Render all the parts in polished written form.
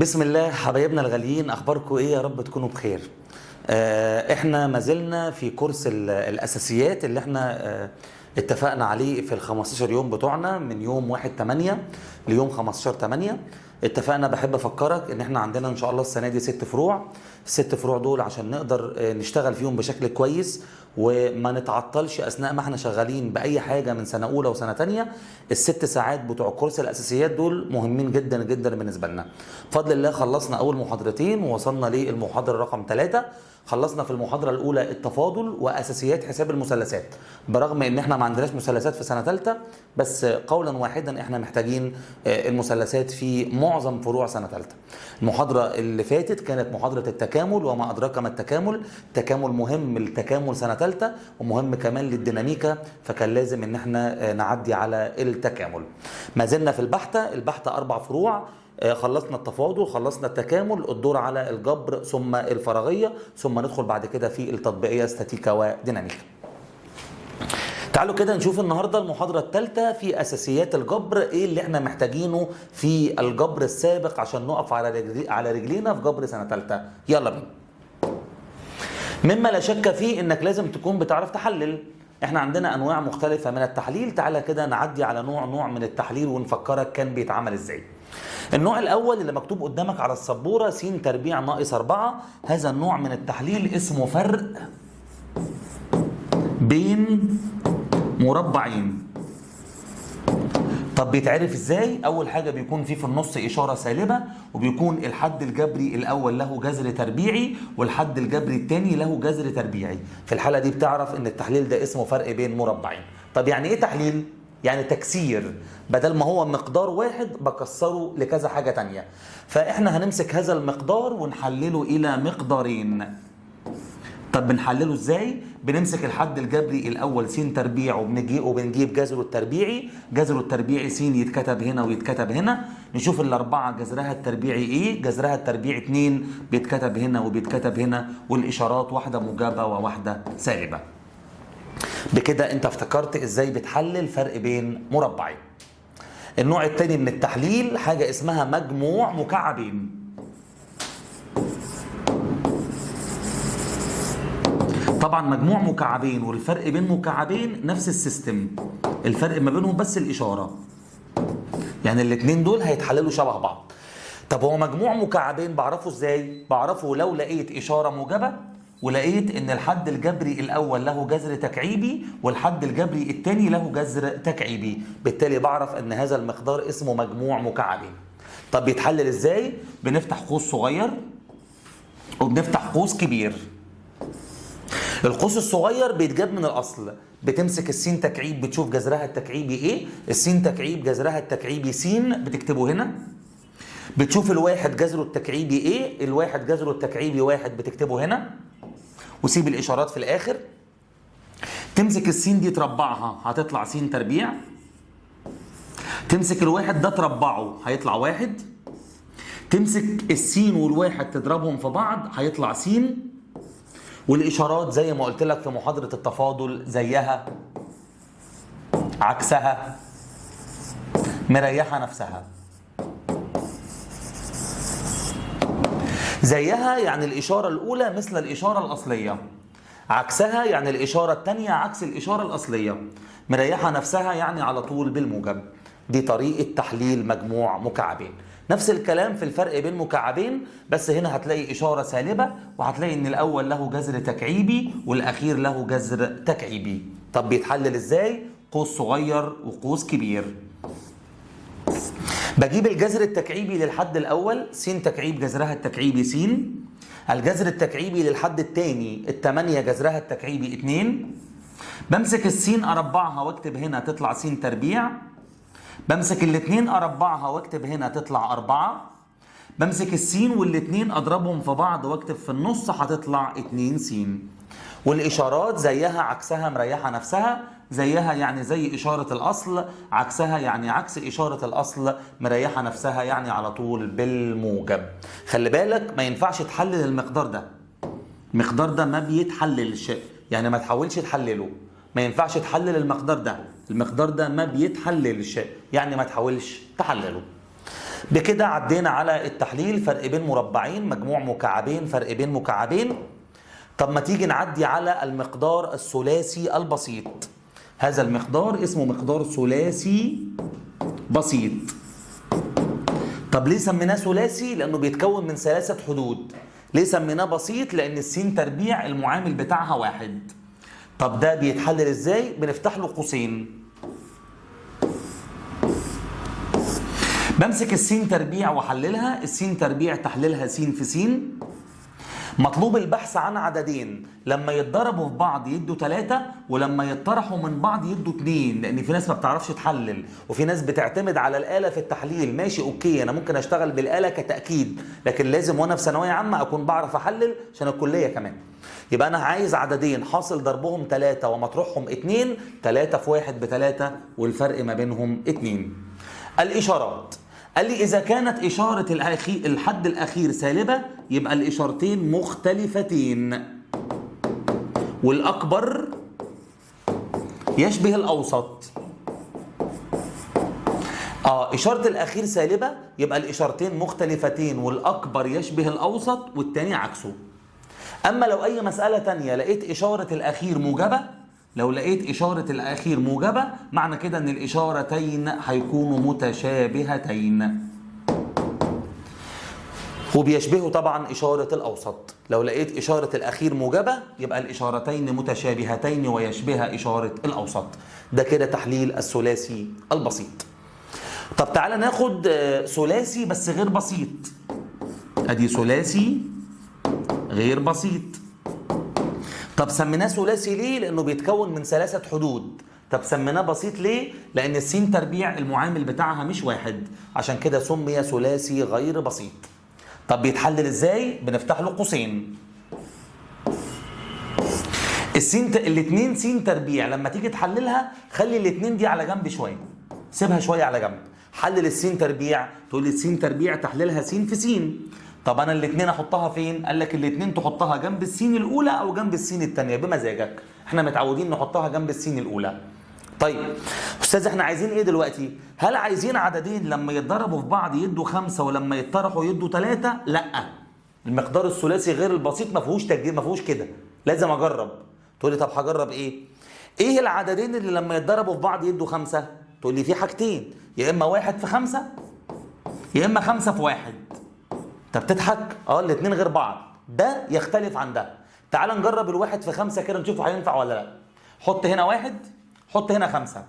بسم الله. حبايبنا الغاليين، اخباركم ايه؟ يا رب تكونوا بخير. احنا ما زلنا في كورس الاساسيات اللي احنا اتفقنا عليه في ال 15 يوم بتوعنا من يوم 1/8 ليوم 15/8. اتفقنا، بحب افكرك ان احنا عندنا ان شاء الله السنة دي 6 فروع. ال6 فروع دول عشان نقدر نشتغل فيهم بشكل كويس وما نتعطلش اثناء ما احنا شغالين باي حاجة من سنة اولى وسنة ثانية. ال6 ساعات بتوع كورس الاساسيات دول مهمين جدا جدا بالنسبة لنا. بفضل الله خلصنا اول محاضرتين ووصلنا للمحاضره رقم 3. خلصنا في المحاضرة الاولى التفاضل واساسيات حساب المثلثات، برغم ان احنا ما عندناش مثلثات في سنة ثالثة، بس قولا واحدا احنا محتاجين المثلثات في معظم فروع سنة ثالثة. المحاضرة اللي فاتت كانت محاضرة التكامل وما ادراك ما التكامل. تكامل مهم لتكامل سنة ثالثة ومهم كمان للديناميكا، فكان لازم ان احنا نعدي على التكامل. ما زلنا في البحثه 4 فروع. خلصنا التفاضل، خلصنا التكامل، الدور على الجبر ثم الفراغيه، ثم ندخل بعد كده في التطبيقية استاتيكا وديناميكا. تعالوا كده نشوف النهارده المحاضرة الثالثة في اساسيات الجبر، ايه اللي احنا محتاجينه في الجبر السابق عشان نقف على رجلينا في جبر سنة ثالثة. يلا بينا. مما لا شك فيه انك لازم تكون بتعرف تحلل. احنا عندنا انواع مختلفة من التحليل، تعالى كده نعدي على نوع من التحليل ونفكرك كان بيتعمل ازاي. النوع الاول اللي مكتوب قدامك على السبوره س تربيع ناقص 4، هذا النوع من التحليل اسمه فرق بين مربعين. طب بيتعرف ازاي؟ اول حاجة بيكون في النص اشارة سالبه، وبيكون الحد الجبري الاول له جذر تربيعي والحد الجبري الثاني له جذر تربيعي. في الحالة دي بتعرف ان التحليل ده اسمه فرق بين مربعين. طب يعني ايه تحليل؟ يعني تكسير، بدل ما هو مقدار واحد بكسره لكذا حاجة تانية. فاحنا هنمسك هذا المقدار ونحلله الى مقدارين. طب بنحلله ازاي؟ بنمسك الحد الجبري الاول س تربيع وبنجيب جذره التربيعي، جذره التربيعي س يتكتب هنا ويتكتب هنا. نشوف الاربعة جذرها التربيعي ايه؟ جذرها التربيعي 2 بيتكتب هنا وبيتكتب هنا، والاشارات واحدة موجبه وواحدة سالبه. بكده انت افتكرت ازاي بتحلل فرق بين مربعين. النوع الثاني من التحليل حاجة اسمها مجموع مكعبين. طبعا مجموع مكعبين والفرق بين مكعبين نفس ال system، الفرق ما بينهم بس الاشارة، يعني الاثنين دول هيتحللوا شبه بعض. طب هو مجموع مكعبين بعرفه ازاي؟ بعرفه لو لقيت اشارة موجبه ولقيت ان الحد الجبري الاول له جذر تكعيبي والحد الجبري الثاني له جذر تكعيبي، بالتالي بعرف ان هذا المقدار اسمه مجموع مكعبين. طب بيتحلل ازاي؟ بنفتح قوس صغير وبنفتح قوس كبير. القوس الصغير بيتجاب من الاصل، بتمسك السين تكعيب بتشوف جذرها التكعيبي ايه، السين تكعيب جذرها التكعيبي س بتكتبه هنا. بتشوف الواحد جذره التكعيبي ايه، الواحد جذره التكعيبي 1 بتكتبه هنا، وسيب الاشارات في الاخر. تمسك السين دي تربعها هتطلع س تربيع، تمسك الواحد ده تربعه هيطلع 1، تمسك السين والواحد تضربهم في بعض هيطلع س، والاشارات زي ما قلت لك في محاضرة التفاضل زيها عكسها مريحه نفسها. زيها يعني الاشارة الاولى مثل الاشارة الاصلية، عكسها يعني الاشارة الثانية عكس الاشارة الاصلية، مريحه نفسها يعني على طول بالموجب. دي طريقه تحليل مجموع مكعبين. نفس الكلام في الفرق بين مكعبين، بس هنا هتلاقي إشارة سالبة وهتلاقي إن الأول له جذر تكعيبي والأخير له جذر تكعيبي. طب بيتحلل إزاي؟ قوس صغير وقوس كبير. بجيب الجذر التكعيبي للحد الأول س تكعيب جذرها التكعيبي س، الجذر التكعيبي للحد الثاني 8 جذرها التكعيبي 2. بمسك السين أربعها واكتب هنا تطلع س تربيع، بمسك الاثنين اربعها واكتب هنا تطلع 4، بمسك السين والاثنين اضربهم في بعض واكتب في النص هتطلع 2 س. والاشارات زيها عكسها مريحه نفسها، زيها يعني زي اشارة الاصل، عكسها يعني عكس اشارة الاصل، مريحه نفسها يعني على طول بالموجب. خلي بالك ما ينفعش تحلل المقدار ده، المقدار ده ما بيتحللش، يعني ما تحاولش تحلله. ما ينفعش تحلل المقدار ده، المقدار ده ما بيتحللش، يعني ما تحاولش تحلله. بكده عدينا على التحليل، فرق بين مربعين، مجموع مكعبين، فرق بين مكعبين. طب ما تيجي نعدي على المقدار الثلاثي البسيط. هذا المقدار اسمه مقدار ثلاثي بسيط. طب ليه سميناه ثلاثي؟ لأنه بيتكون من 3 حدود. ليه سميناه بسيط؟ لأن السين تربيع المعامل بتاعها 1. طب ده بيتحلل ازاي؟ بنفتح له قوسين. بمسك السين تربيع واحللها، السين تربيع تحليلها س في س. مطلوب البحث عن عددين لما يتضربوا في بعض يدوا 3، ولما يتطرحوا من بعض يدوا 2، لان في ناس ما بتعرفش تحلل وفي ناس بتعتمد على الآلة في التحليل. ماشي okay، انا ممكن اشتغل بالآلة كتأكيد، لكن لازم وانا في ثانوية عامة اكون بعرف احلل عشان الكلية كمان. يبقى انا عايز عددين حاصل ضربهم 3 ومطروحهم 2، 3 في 1 ب3 والفرق ما بينهم 2. الإشارات، قال لي إذا كانت إشارة الحد الأخير سالبة يبقى الإشارتين مختلفتين، والأكبر يشبه الأوسط. إشارة الأخير سالبة يبقى الإشارتين مختلفتين والأكبر يشبه الأوسط والتاني عكسه. أما لو أي مسألة تانية لقيت إشارة الأخير موجبة، لو لقيت إشارة الأخير موجبة معنى كده إن الإشارتين هيكونوا متشابهتين وبيشبهوا طبعا إشارة الأوسط. لو لقيت إشارة الأخير موجبة يبقى الإشارتين متشابهتين ويشبه إشارة الأوسط. ده كده تحليل الثلاثي البسيط. طب تعالى ناخد ثلاثي بس غير بسيط. أدي ثلاثي غير بسيط. طب سميناه ثلاثي ليه؟ لأنه بيتكون من 3 حدود. طب سميناه بسيط ليه؟ لأن السين تربيع المعامل بتاعها مش 1، عشان كده سمي ثلاثي غير بسيط. طب بيتحلل ازاي؟ بنفتح له قوسين. السين الاتنين سين تربيع لما تيجي تحللها خلي الاتنين دي على جنب شوية، سيبها شوية على جنب. حلل السين تربيع، تقول لي السين تربيع تحليلها سين في سين. طب انا الاتنين احطها فين؟ قال لك الاتنين تحطها جنب السين الاولى او جنب السين الثانية بمزاجك، احنا متعودين نحطها جنب السين الاولى. طيب استاذ احنا عايزين ايه دلوقتي؟ هل عايزين عددين لما يتضربوا في بعض يدوا 5 ولما يتطرحوا يدوا 3؟ لا، المقدار الثلاثي غير البسيط ما فيهوش تجريب، ما فيهوش كده، لازم اجرب. تقول لي طب هجرب ايه؟ ايه العددين اللي لما يتضربوا في بعض يدوا 5؟ تقول لي في حاجتين، يا اما 1 في 5 يا اما 5 في 1. طب تضحك؟ الاثنين غير بعض، ده يختلف عن ده. تعال نجرب ال1 في 5 كده نشوفه هينفع ولا لا. حط هنا 1، حط هنا 5.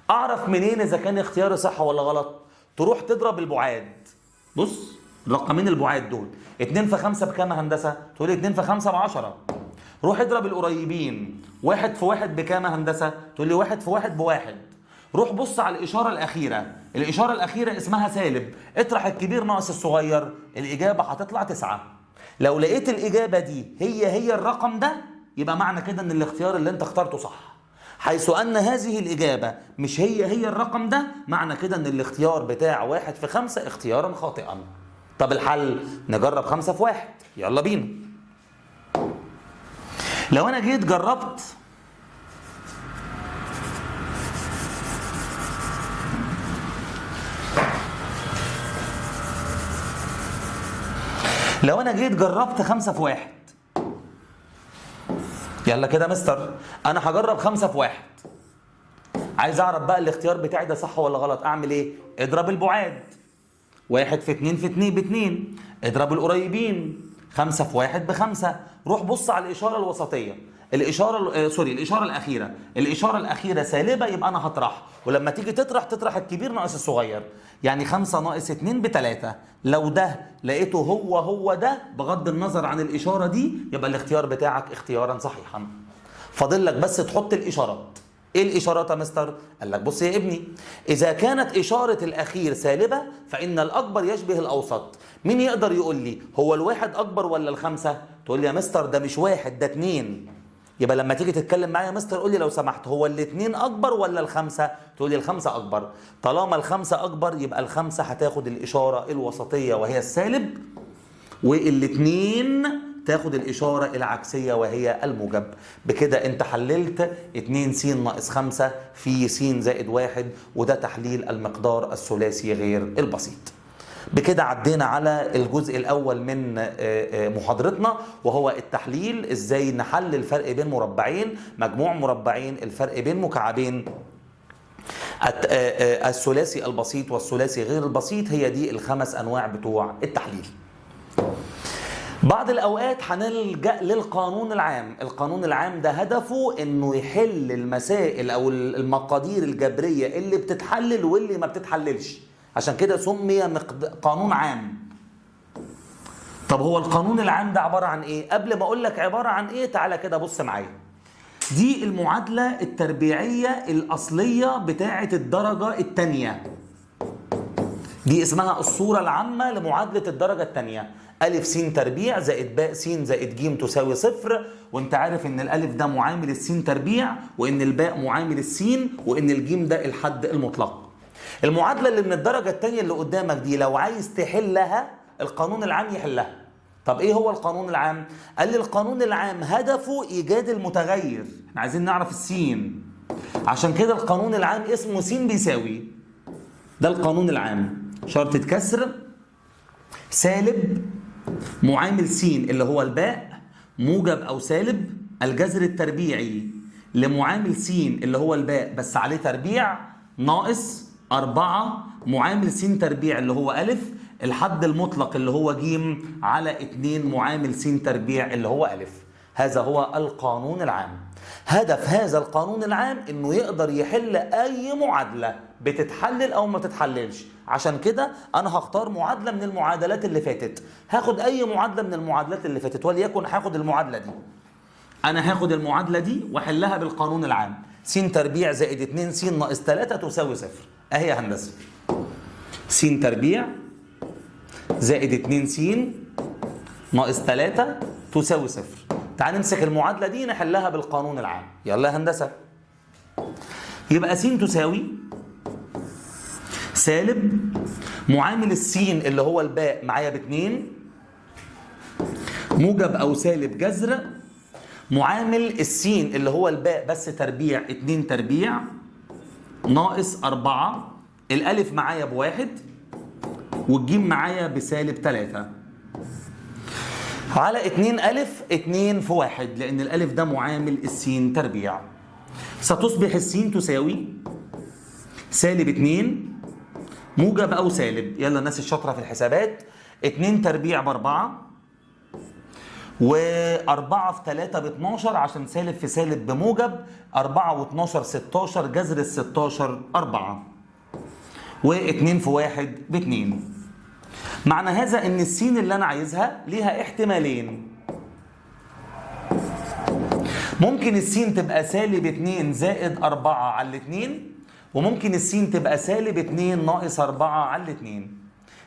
اعرف منين اذا كان اختياري صح ولا غلط؟ تروح تضرب البعاد. بص رقمين البعاد دول، 2 في 5 بكام يا هندسة؟ تقول لي 2 في 5 ب10. روح اضرب القريبين، 1 في 1 بكام يا هندسة؟ تقول لي 1 في 1 ب1. روح بص على الإشارة الأخيرة، الإشارة الأخيرة اسمها سالب، اطرح الكبير ناقص الصغير، الإجابة هتطلع 9. لو لقيت الإجابة دي هي الرقم ده يبقى معنى كده إن الاختيار اللي أنت اخترته صح. حيث أن هذه الإجابة مش هي الرقم ده، معنى كده إن الاختيار بتاع 1 في 5 اختيارا خاطئا. طب الحل نجرب 5 في 1، يلا بينا. لو أنا جيت جربت 5 في 1، يلا كده مستر انا هجرب 5 في 1، عايز اعرف بقى الاختيار بتاعي ده صح ولا غلط. اعمل ايه؟ اضرب البعاد، 1 في 2 في 2 ب2، اضرب القريبين، 5 في 1 ب5. روح بص على الاشارة الوسطية، الاشارة سوري الاشارة الاخيرة، الاشارة الاخيرة سالبه يبقى انا هطرح، ولما تيجي تطرح تطرح الكبير ناقص الصغير، يعني 5 ناقص 2 ب3. لو ده لقيته هو ده بغض النظر عن الاشارة دي يبقى الاختيار بتاعك اختيارا صحيحا. فاضل لك بس تحط الاشارات. ايه الاشارات يا مستر؟ قال لك بص يا ابني، اذا كانت اشارة الاخير سالبه فان الاكبر يشبه الاوسط. مين يقدر يقول لي هو الواحد اكبر ولا الخمسة؟ تقول لي يا مستر ده مش 1 ده 2. يبقى لما تيجي تتكلم معايا يا مستر قول لي لو سمحت هو الاثنين اكبر ولا الخمسة؟ تقول لي الخمسة اكبر. طالما الخمسة اكبر يبقى الخمسة هتاخد الاشارة الوسطية وهي السالب، والاثنين تاخد الاشارة العكسيه وهي الموجب. بكده انت حللت 2 س ناقص 5 في س زائد 1، وده تحليل المقدار الثلاثي غير البسيط. بكده عدينا على الجزء الأول من محاضرتنا، وهو التحليل، إزاي نحلل الفرق بين مربعين، مجموع مربعين، الفرق بين مكعبين، الثلاثي البسيط والثلاثي غير البسيط. هي دي الخمس أنواع بتوع التحليل. بعض الأوقات هنلجأ للقانون العام. القانون العام ده هدفه إنه يحل المسائل أو المقادير الجبرية اللي بتتحلل واللي ما بتتحللش، عشان كده سمي قانون عام. طب هو القانون العام ده عبارة عن إيه؟ قبل ما أقول لك عبارة عن إيه تعالى كده بص معايا. دي المعادلة التربيعية الأصلية بتاعة الدرجة الثانية، دي اسمها الصورة العامة لمعادلة الدرجة الثانية. ألف س تربيع زائد باء س زائد ج تساوي صفر، وانت عارف ان الألف ده معامل السين تربيع، وان الباء معامل السين، وان الجيم ده الحد المطلق. المعادلة اللي من الدرجة الثانية اللي قدامك دي لو عايز تحلها القانون العام يحلها. طب ايه هو القانون العام؟ قال لي القانون العام هدفه ايجاد المتغير، احنا عايزين نعرف السين، عشان كده القانون العام اسمه س بيساوي، ده القانون العام، شرطة كسر سالب معامل س اللي هو الباء موجب او سالب الجذر التربيعي لمعامل س اللي هو الباء بس عليه تربيع ناقص 4 معامل س تربيع اللي هو ألف الحد المطلق اللي هو ج على 2 معامل س تربيع اللي هو ألف. هذا هو القانون العام. هدف هذا القانون العام انه يقدر يحل اي معادلة بتتحلل او ما تتحللش، عشان كده انا هختار معادلة من المعادلات اللي فاتت، هاخد اي معادلة من المعادلات اللي فاتت، وليكن هاخد المعادلة دي. انا هاخد المعادلة دي واحلها بالقانون العام، س تربيع زائد 2 س ناقص 3 تساوي صفر. اهي يا هندسة، س تربيع زائد 2 س ناقص 3 تساوي صفر. تعال نمسك المعادلة دي نحلها بالقانون العام. يلا يا هندسة. يبقى س تساوي سالب معامل السين اللي هو الباء معايا باتنين موجب أو سالب جذر معامل السين اللي هو الباء بس تربيع 2 تربيع ناقص 4، الألف معايا بواحد والجيم معايا بسالب 3 على 2 ألف 2 في 1 لأن الألف ده معامل السين تربيع. ستصبح السين تساوي سالب 2 موجب أو سالب، يلا الناس الشاطرة في الحسابات، 2 تربيع ب4 و4 في 3 ب12 عشان سالب في سالب بموجب، 4 و12 16 جذر ال16 4 و2 في 1 ب2. معنى هذا ان السين اللي انا عايزها ليها احتمالين، ممكن السين تبقى سالب 2 زائد 4 على 2، وممكن السين تبقى سالب 2 ناقص 4 على 2.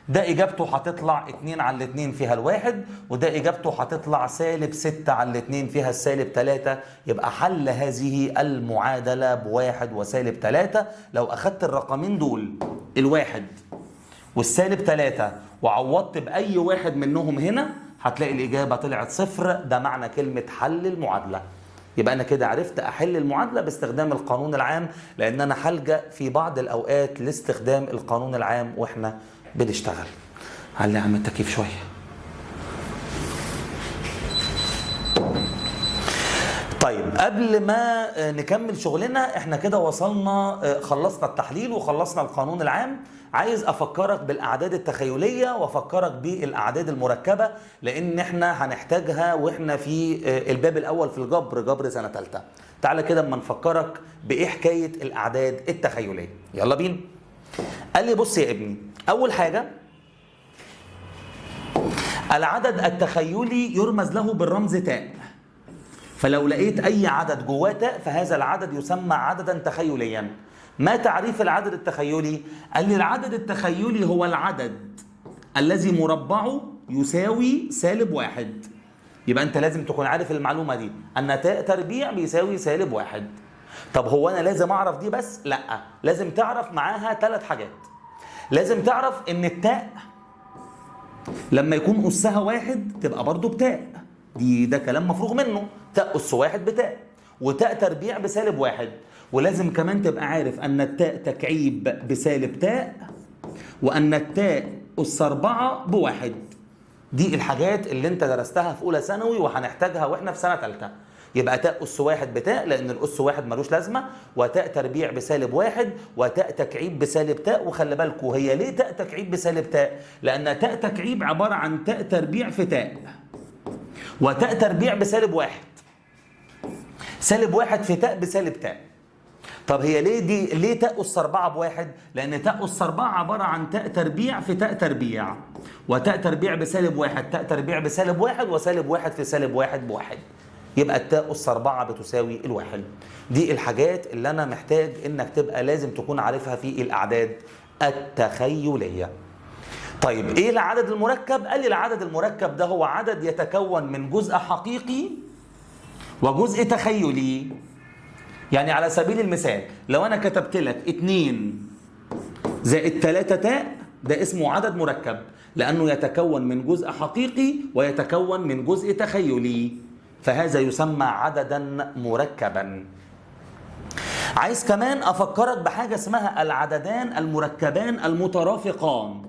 ده اجابته هتطلع 2 على 2 فيها الواحد، وده اجابته هتطلع سالب 6 على 2 فيها السالب 3. يبقى حل هذه المعادلة بواحد وسالب 3. لو اخدت الرقمين دول الواحد والسالب 3 وعوضت بأي واحد منهم هنا هتلاقي الإجابة طلعت صفر. ده معنى كلمة حل المعادلة. يبقى أنا كده عرفت أحل المعادلة باستخدام القانون العام، لأن أنا هلجأ في بعض الأوقات لاستخدام القانون العام وإحنا بنشتغل. علي عم التكييف شوية. طيب قبل ما نكمل شغلنا، احنا كده وصلنا خلصنا التحليل وخلصنا القانون العام. عايز افكرك بالاعداد التخيلية وافكرك بالاعداد المركبة، لان احنا هنحتاجها واحنا في الباب الاول في الجبر، جبر سنة ثالثة. تعالى كده اما نفكرك بايه حكاية الاعداد التخيلية. يلا بينا. قال لي بص يا ابني، اول حاجة العدد التخيلي يرمز له بالرمز تاء، فلو لقيت أي عدد جواه تاء فهذا العدد يسمى عددا تخيليا. ما تعريف العدد التخيلي؟ قال لي العدد التخيلي هو العدد الذي مربعه يساوي سالب 1. يبقى أنت لازم تكون عارف المعلومة دي، أن تاء تربيع بيساوي سالب 1. طب هو أنا لازم أعرف دي بس؟ لأ، لازم تعرف معاها 3 حاجات. لازم تعرف إن التاء لما يكون أسها 1 تبقى برضو بتاء، دي ده كلام مفروغ منه، تاء أس 1 بتاء، وتاء تربيع بسالب 1. ولازم كمان تبقى عارف أن التاء تكعيب بسالب تاء، وأن التاء أس 4 بواحد. دي الحاجات اللي انت درستها في أولى ثانوي وهنحتاجها واحنا في سنة ثالثة. يبقى تاء أس 1 بتاء لأن الأس 1 ملوش لازمة، وتاء تربيع بسالب 1، وتاء تكعيب بسالب تاء. وخلي بالكوا هي ليه تاء تكعيب بسالب تاء؟ لأن تاء تكعيب عبارة عن تاء تربيع في تاء، وتاء تربيع بسالب 1، سالب 1 في تاء بسالب تاء. طب هي ليه دي، ليه تاء أس 4 بواحد؟ لأن تاء أس 4 عبارة عن تاء تربيع في تاء تربيع، وتاء تربيع بسالب 1، تاء تربيع بسالب 1، وسالب 1 في سالب 1 بواحد. يبقى التاء أس 4 بتساوي الواحد. دي الحاجات اللي أنا محتاج إنك تبقى لازم تكون عارفها في الأعداد التخيلية. طيب إيه العدد المركب؟ قال لي العدد المركب ده هو عدد يتكون من جزء حقيقي وجزء تخيلي. يعني على سبيل المثال لو أنا كتبت لك 2 زائد 3 تاء، ده اسمه عدد مركب لأنه يتكون من جزء حقيقي ويتكون من جزء تخيلي، فهذا يسمى عددا مركبا. عايز كمان أفكرك بحاجة اسمها العددان المركبان المترافقان،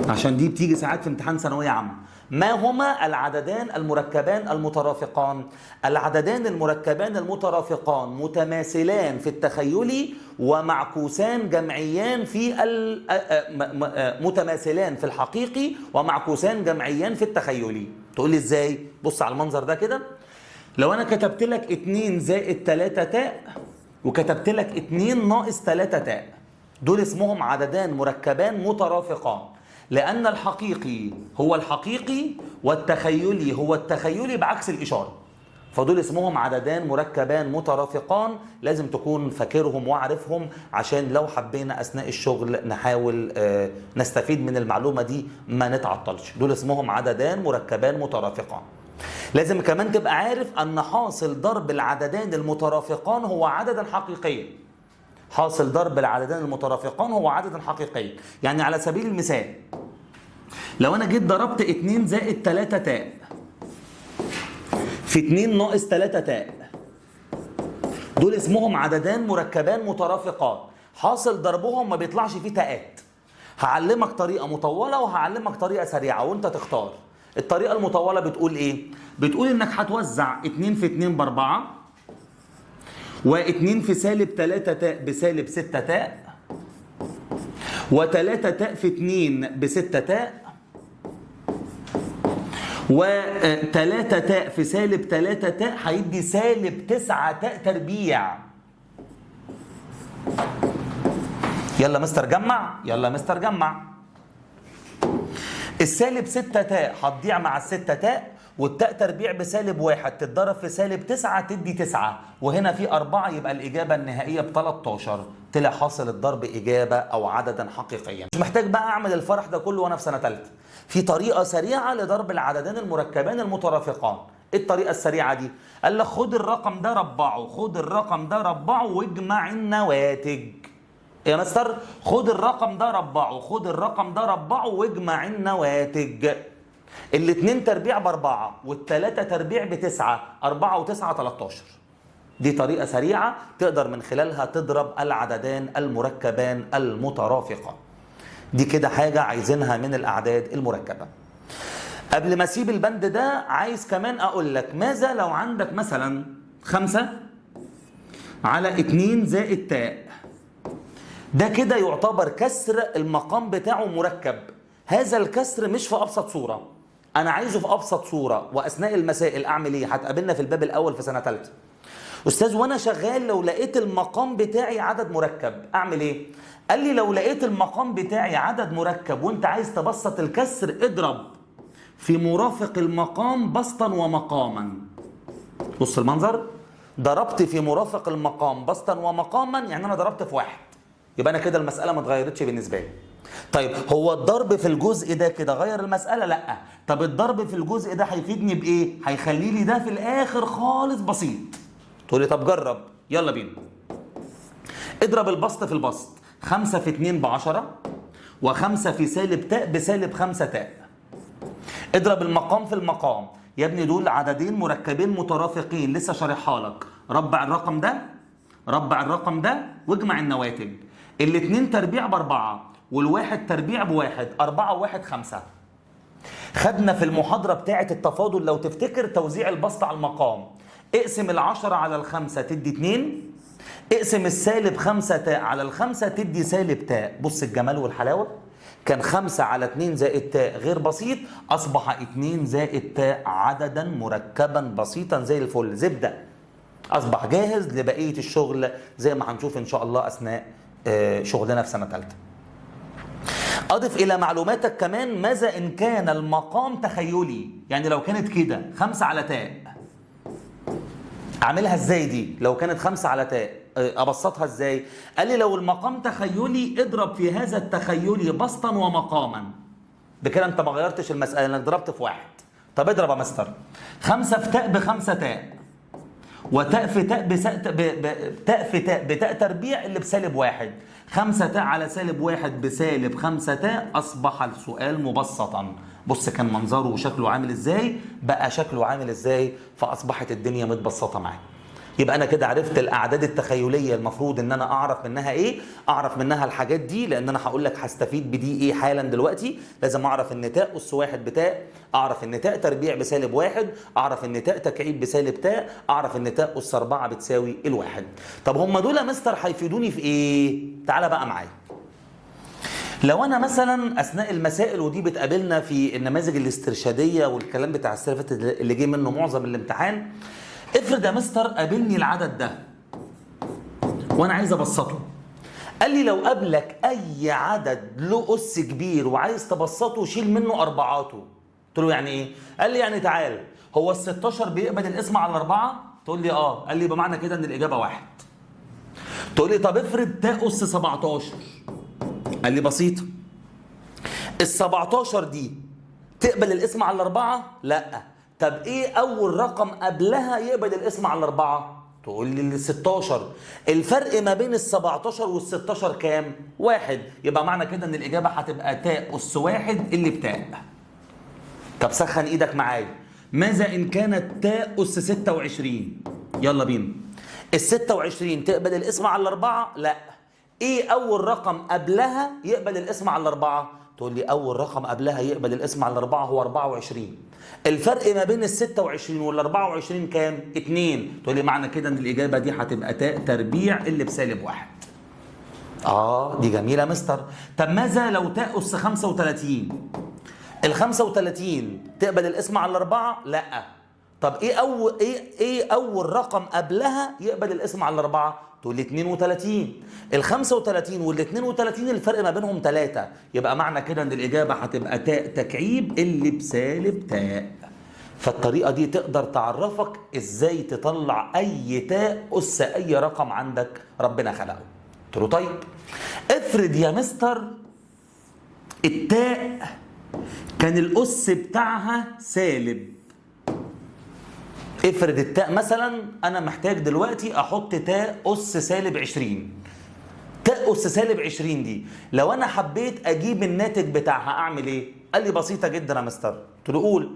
عشان دي بتيجي ساعات في امتحان ثانوية عامة. ما هما العددان المركبان المترافقان؟ العددان المركبان المترافقان متماثلان في التخيل ومعكوسان جمعيان في متماثلان في الحقيقي ومعكوسان جمعيان في التخيلي. تقول لي ازاي؟ بص على المنظر ده كده. لو انا كتبت لك 2 زائد 3 تاء وكتبت لك 2 ناقص 3 تاء، دول اسمهم عددان مركبان مترافقان، لأن الحقيقي هو الحقيقي والتخيلي هو التخيلي بعكس الإشارة، فدول اسمهم عددان مركبان مترافقان. لازم تكون فاكرهم وعارفهم عشان لو حبينا أثناء الشغل نحاول نستفيد من المعلومة دي ما نتعطلش. دول اسمهم عددان مركبان مترافقان. لازم كمان تبقى عارف أن حاصل ضرب العددان المترافقان هو عددا حقيقيا. حاصل ضرب العددان المترافقان هو عددا حقيقيا. يعني على سبيل المثال لو أنا جيت ضربت 2 زائد 3 تاء في 2 ناقص 3 تاء، دول اسمهم عددان مركبان مترافقان، حاصل ضربهم ما بيطلعش فيه تاءات. هعلمك طريقة مطولة وهعلمك طريقة سريعة وانت تختار. الطريقة المطولة بتقول ايه؟ بتقول انك هتوزع 2 في 2 ب4، و2 في سالب 3 تاء بسالب 6 تاء، و3 تاء في 2 ب6 تاء، و3 تاء في سالب 3 تاء هيدي سالب 9 تاء تربيع. يلا مستر جمع، يلا مستر جمع. السالب 6 تاء هتضيع مع ال6 تاء، والتاء تربيع بسالب 1 تتضرب في سالب 9 تدي 9، وهنا في 4، يبقى الإجابة النهائية ب13. طلع حاصل الضرب إجابة أو عددا حقيقيا. مش محتاج بقى أعمل الفرح ده كله وأنا في سنة ثالثة. في طريقة سريعة لضرب العددين المركبان المترافقان. إيه الطريقة السريعة دي؟ قال لك خد الرقم ده ربعه، خد الرقم ده ربعه واجمع النواتج. يا مستر خد الرقم ده ربعه، خد الرقم ده ربعه واجمع النواتج. الاتنين تربيع ب4 والتلاتة تربيع ب9، 4 و9 13. دي طريقة سريعة تقدر من خلالها تضرب العددان المركبان المترافقة. دي كده حاجة عايزينها من الأعداد المركبة. قبل ما اسيب البند ده عايز كمان أقول لك ماذا لو عندك مثلا 5 على 2 زائد تاء. ده كده يعتبر كسر المقام بتاعه مركب. هذا الكسر مش في أبسط صورة، أنا عايزه في أبسط صورة. وأثناء المسائل أعمل إيه؟ هتقابلنا في الباب الأول في سنة ثالثة. أستاذ وأنا شغال لو لقيت المقام بتاعي عدد مركب أعمل إيه؟ قال لي لو لقيت المقام بتاعي عدد مركب وأنت عايز تبسط الكسر اضرب في مرافق المقام بسطا ومقاما. بص المنظر، ضربت في مرافق المقام بسطا ومقاما، يعني أنا ضربت في واحد، يبقى أنا كده المسألة ما اتغيرتش بالنسبة لي. طيب هو الضرب في الجزء ده كده غير المسألة؟ لأ. طب الضرب في الجزء ده هيفيدني بإيه؟ هيخلي لي ده في الآخر خالص بسيط. تقول لي طب جرب، يلا بينا. اضرب البسط في البسط، 5 في 2 ب10، و5 في سالب تاء بسالب 5 تاء. اضرب المقام في المقام، يا ابني دول عددين مركبين مترافقين لسه شارحها لك. ربع الرقم ده، ربع الرقم ده، واجمع النواتج. الاتنين تربيع ب4، والواحد تربيع بواحد، 4 و1 5. خدنا في المحاضرة بتاعة التفاضل لو تفتكر توزيع البسط على المقام، اقسم 10 على 5 تدي 2، اقسم السالب 5 تاء على 5 تدي سالب تاء. بص الجمال والحلاوة، كان 5 على 2 زائد تاء غير بسيط، أصبح 2 زائد تاء عددا مركبا بسيطا زي الفل، زبدة، أصبح جاهز لبقية الشغل زي ما هنشوف إن شاء الله أثناء شغلنا في سنة ثالثة. أضف إلى معلوماتك كمان ماذا إن كان المقام تخيلي، يعني لو كانت كده 5 على تاء، أعملها إزاي دي؟ لو كانت 5 على تاء أبسطها إزاي؟ قال لي لو المقام تخيلي اضرب في هذا التخيلي بسطا ومقاما. بكده أنت ما غيرتش المسألة، إنك ضربت في واحد. طب اضرب يا مستر، 5 في تاء ب5 تاء، وتاء في تاء تاء في تاء بتاء تربيع اللي بسالب 1، 5 تاء على سالب 1 بسالب 5 تاء. أصبح السؤال مبسطا. بص كان منظره وشكله عامل ازاي، بقى شكله عامل ازاي، فأصبحت الدنيا متبسطة معايا. يبقى أنا كده عرفت الأعداد التخيلية المفروض إن أنا أعرف منها إيه، أعرف منها الحاجات دي، لأن أنا هقول لك هستفيد بدي إيه حالا دلوقتي. لازم أعرف إن تاء أس 1 بتاء، أعرف إن تاء تربيع بسالب 1، أعرف إن تاء تكعيب بسالب تاء، أعرف إن تاء أس 4 بتساوي 1. طب هم دول يا مستر هيفيدوني في إيه؟ تعالى بقى معايا. لو أنا مثلا أثناء المسائل، ودي بتقابلنا في النماذج الاسترشادية والكلام بتاع السنة اللي جه منه معظم الامتحان، افرض يا مستر قابلني العدد ده وانا عايز ابسطه. قال لي لو قابلك اي عدد له اس كبير وعايز تبسطه شيل منه اربعاته. قلت له يعني ايه؟ قال لي يعني تعال، هو ال 16 بيقبل القسمة على 4؟ تقول لي اه. قال لي بمعنى كده ان الاجابة 1. تقول لي طب افرض تاء اس 17. قال لي بسيطة، ال 17 دي تقبل القسمة على 4؟ لا. طب ايه اول رقم قبلها يقبل القسمة على 4؟ تقول لي ال 16. الفرق ما بين ال 17 وال 16 كام؟ 1. يبقى معنى كده ان الاجابة هتبقى تاء اس 1 اللي بتاء. طب سخن ايدك معايا، ماذا ان كانت تاء اس 26؟ يلا بينا. ال 26 تقبل القسمة على 4؟ لا. ايه اول رقم قبلها يقبل القسمة على 4؟ تقول لي اول رقم قبلها يقبل القسمة على 4 هو 24. الفرق ما بين ال 26 وال 24 كام؟ 2. تقول لي معنى كده ان الاجابة دي هتبقى تاء تربيع اللي بسالب 1. دي جميلة مستر. طب ماذا لو تاء اس 35؟ ال 35 تقبل القسمة على 4؟ لا. طب ايه اول رقم قبلها يقبل القسمة على 4؟ تقول لي 32. ال 35 وال 32 الفرق ما بينهم 3، يبقى معنى كده ان الاجابة هتبقى تاء تكعيب اللي بسالب تاء. فالطريقه دي تقدر تعرفك ازاي تطلع اي تاء اس اي رقم عندك ربنا خلقه. قلت له طيب افرض يا مستر التاء كان الاس بتاعها سالب. افرض التاء مثلا انا محتاج دلوقتي احط تاء اس سالب 20. تاء اس سالب 20 دي لو انا حبيت اجيب الناتج بتاعها اعمل ايه؟ قال لي بسيطة جدا يا مستر. قلت له قول.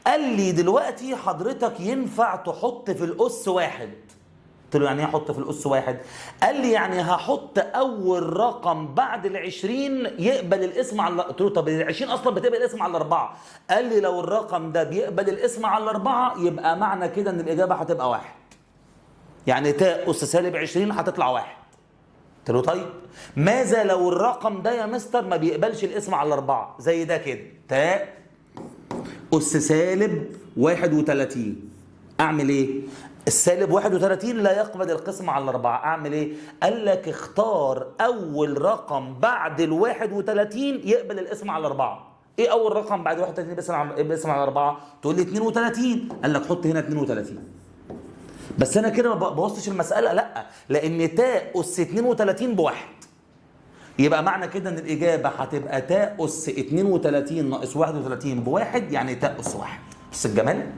قال لي دلوقتي حضرتك ينفع تحط في الاس 1. قلت له يعني ايه احط في الاس 1؟ قال لي يعني هحط اول رقم بعد ال 20 يقبل القسمة على. قلت له طب ال 20 اصلا بتقبل القسمة على 4. قال لي لو الرقم ده بيقبل القسمة على 4 يبقى معنى كده ان الاجابة هتبقى 1. يعني تاء اس سالب 20 هتطلع 1. قلت له طيب ماذا لو الرقم ده يا مستر ما بيقبلش القسمة على 4 زي ده كده، تاء اس سالب 31، اعمل ايه؟ السالب 31 لا يقبل القسمة على 4، اعمل ايه؟ قال لك اختار اول رقم بعد ال 31 يقبل القسمة على 4. ايه اول رقم بعد 31 بيقسم على 4؟ تقول لي 32. قال لك حط هنا 32. بس انا كده ما بوظتش المسألة، لا، لان تاء اس 32 بواحد. يبقى معنى كده ان الاجابة هتبقى تاء اس 32 ناقص 31 بواحد، يعني تاء اس 1. بص الجمال.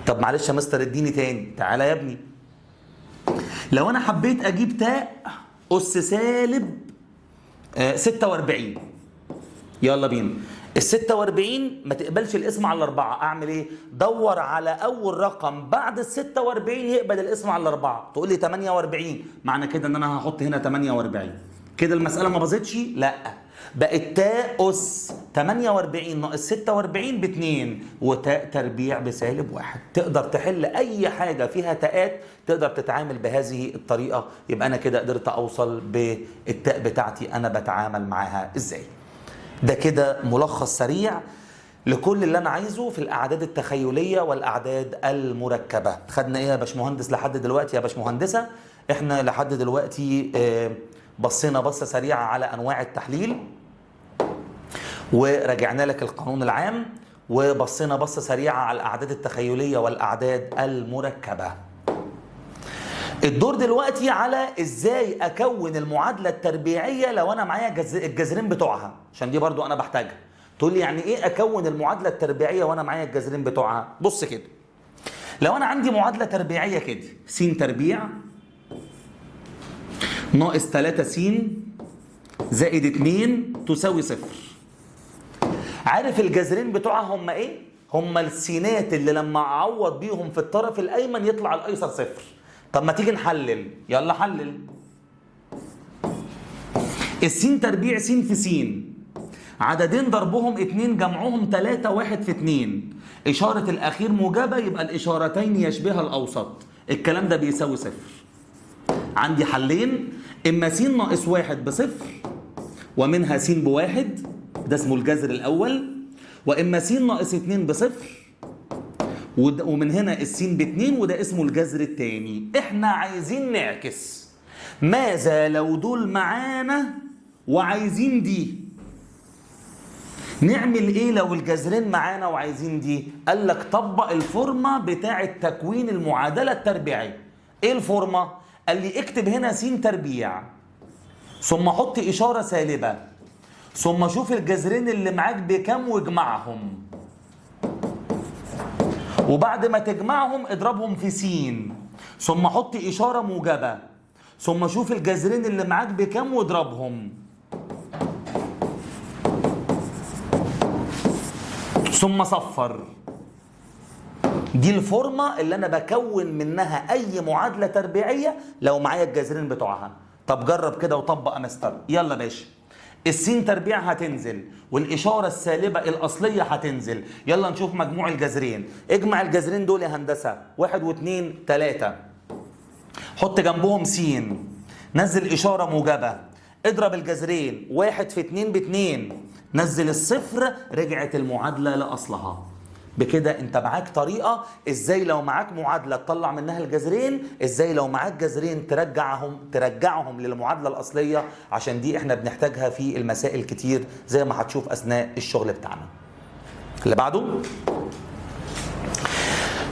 طب معلش يا مستر اديني تاني. تعالى يا ابني، لو انا حبيت اجيب تاء اس سالب 46، يلا بينا. ال 46 ما تقبلش القسمة على 4، اعمل ايه؟ دور على اول رقم بعد ال 46 يقبل القسمة على 4. تقول لي 48، معنى كده ان انا هحط هنا 48. كده المسألة ما باظتش؟ لا، بقت تاء أس 48 ناقص 46 ب2 وتاء تربيع بسالب 1. تقدر تحل أي حاجة فيها تاءات، تقدر تتعامل بهذه الطريقة. يبقى أنا كده قدرت أوصل بالتاء بتاعتي أنا بتعامل معاها إزاي. ده كده ملخص سريع لكل اللي أنا عايزه في الأعداد التخيلية والأعداد المركبة. خدنا إيه يا باشمهندس لحد دلوقتي يا باشمهندسة؟ إحنا لحد دلوقتي بصينا بصة سريعة على أنواع التحليل، وراجعنا لك القانون العام، وبصينا بصة سريعة على الأعداد التخيلية والأعداد المركبة. الدور دلوقتي على إزاي أكون المعادلة التربيعية لو أنا معايا الجذرين بتوعها، عشان دي برضو أنا بحتاجها. تقول لي يعني إيه أكون المعادلة التربيعية وأنا معايا الجذرين بتوعها؟ بص كده، لو أنا عندي معادلة تربيعية كده، س تربيع ناقص 3 س زائد 2 تساوي 0. عارف الجذرين بتوعها هم ايه؟ هم السينات اللي لما اعوض بيهم في الطرف الايمن يطلع الايسر 0. طب ما تيجي نحلل، يلا حلل. السين تربيع س في س، عددين ضربهم 2 جمعهم 3 1 في 2، اشارة الاخير موجبة يبقى الاشارتين يشبه الاوسط، الكلام ده بيساوي 0. عندي حلين، اما س ناقص 1 بصفر ومنها س بواحد، ده اسمه الجذر الاول، واما س ناقص 2 بصفر ومن هنا السين ب2 وده اسمه الجذر الثاني. احنا عايزين نعكس، ماذا لو دول معانا وعايزين دي؟ نعمل ايه لو الجذرين معانا وعايزين دي؟ قال لك طبق الفورمة بتاعه تكوين المعادلة التربيعيه. ايه الفورمة؟ قال لي اكتب هنا س تربيع ثم حط اشارة سالبه ثم شوف الجذرين اللي معاك بكام واجمعهم، وبعد ما تجمعهم اضربهم في س ثم حط اشارة موجبه ثم شوف الجذرين اللي معاك بكام واضربهم ثم صفر. دي الفورمة اللي انا بكون منها اي معادلة تربيعيه لو معايا الجذرين بتوعها. طب جرب كده وطبق يا مستر. يلا باشا، السين تربيع هتنزل والاشارة السالبه الاصلية هتنزل. يلا نشوف مجموع الجذرين. اجمع الجذرين دول يا هندسة، 1 و2 3، حط جنبهم س، نزل اشارة موجبه، اضرب الجذرين 1 في 2 ب2، نزل الصفر، رجعت المعادلة لاصلها. بكده انت معاك طريقه ازاي لو معاك معادلة تطلع منها الجذرين، ازاي لو معاك جذرين ترجعهم للمعادله الاصلية، عشان دي احنا بنحتاجها في المسائل كتير زي ما هتشوف اثناء الشغل بتاعنا. اللي بعده،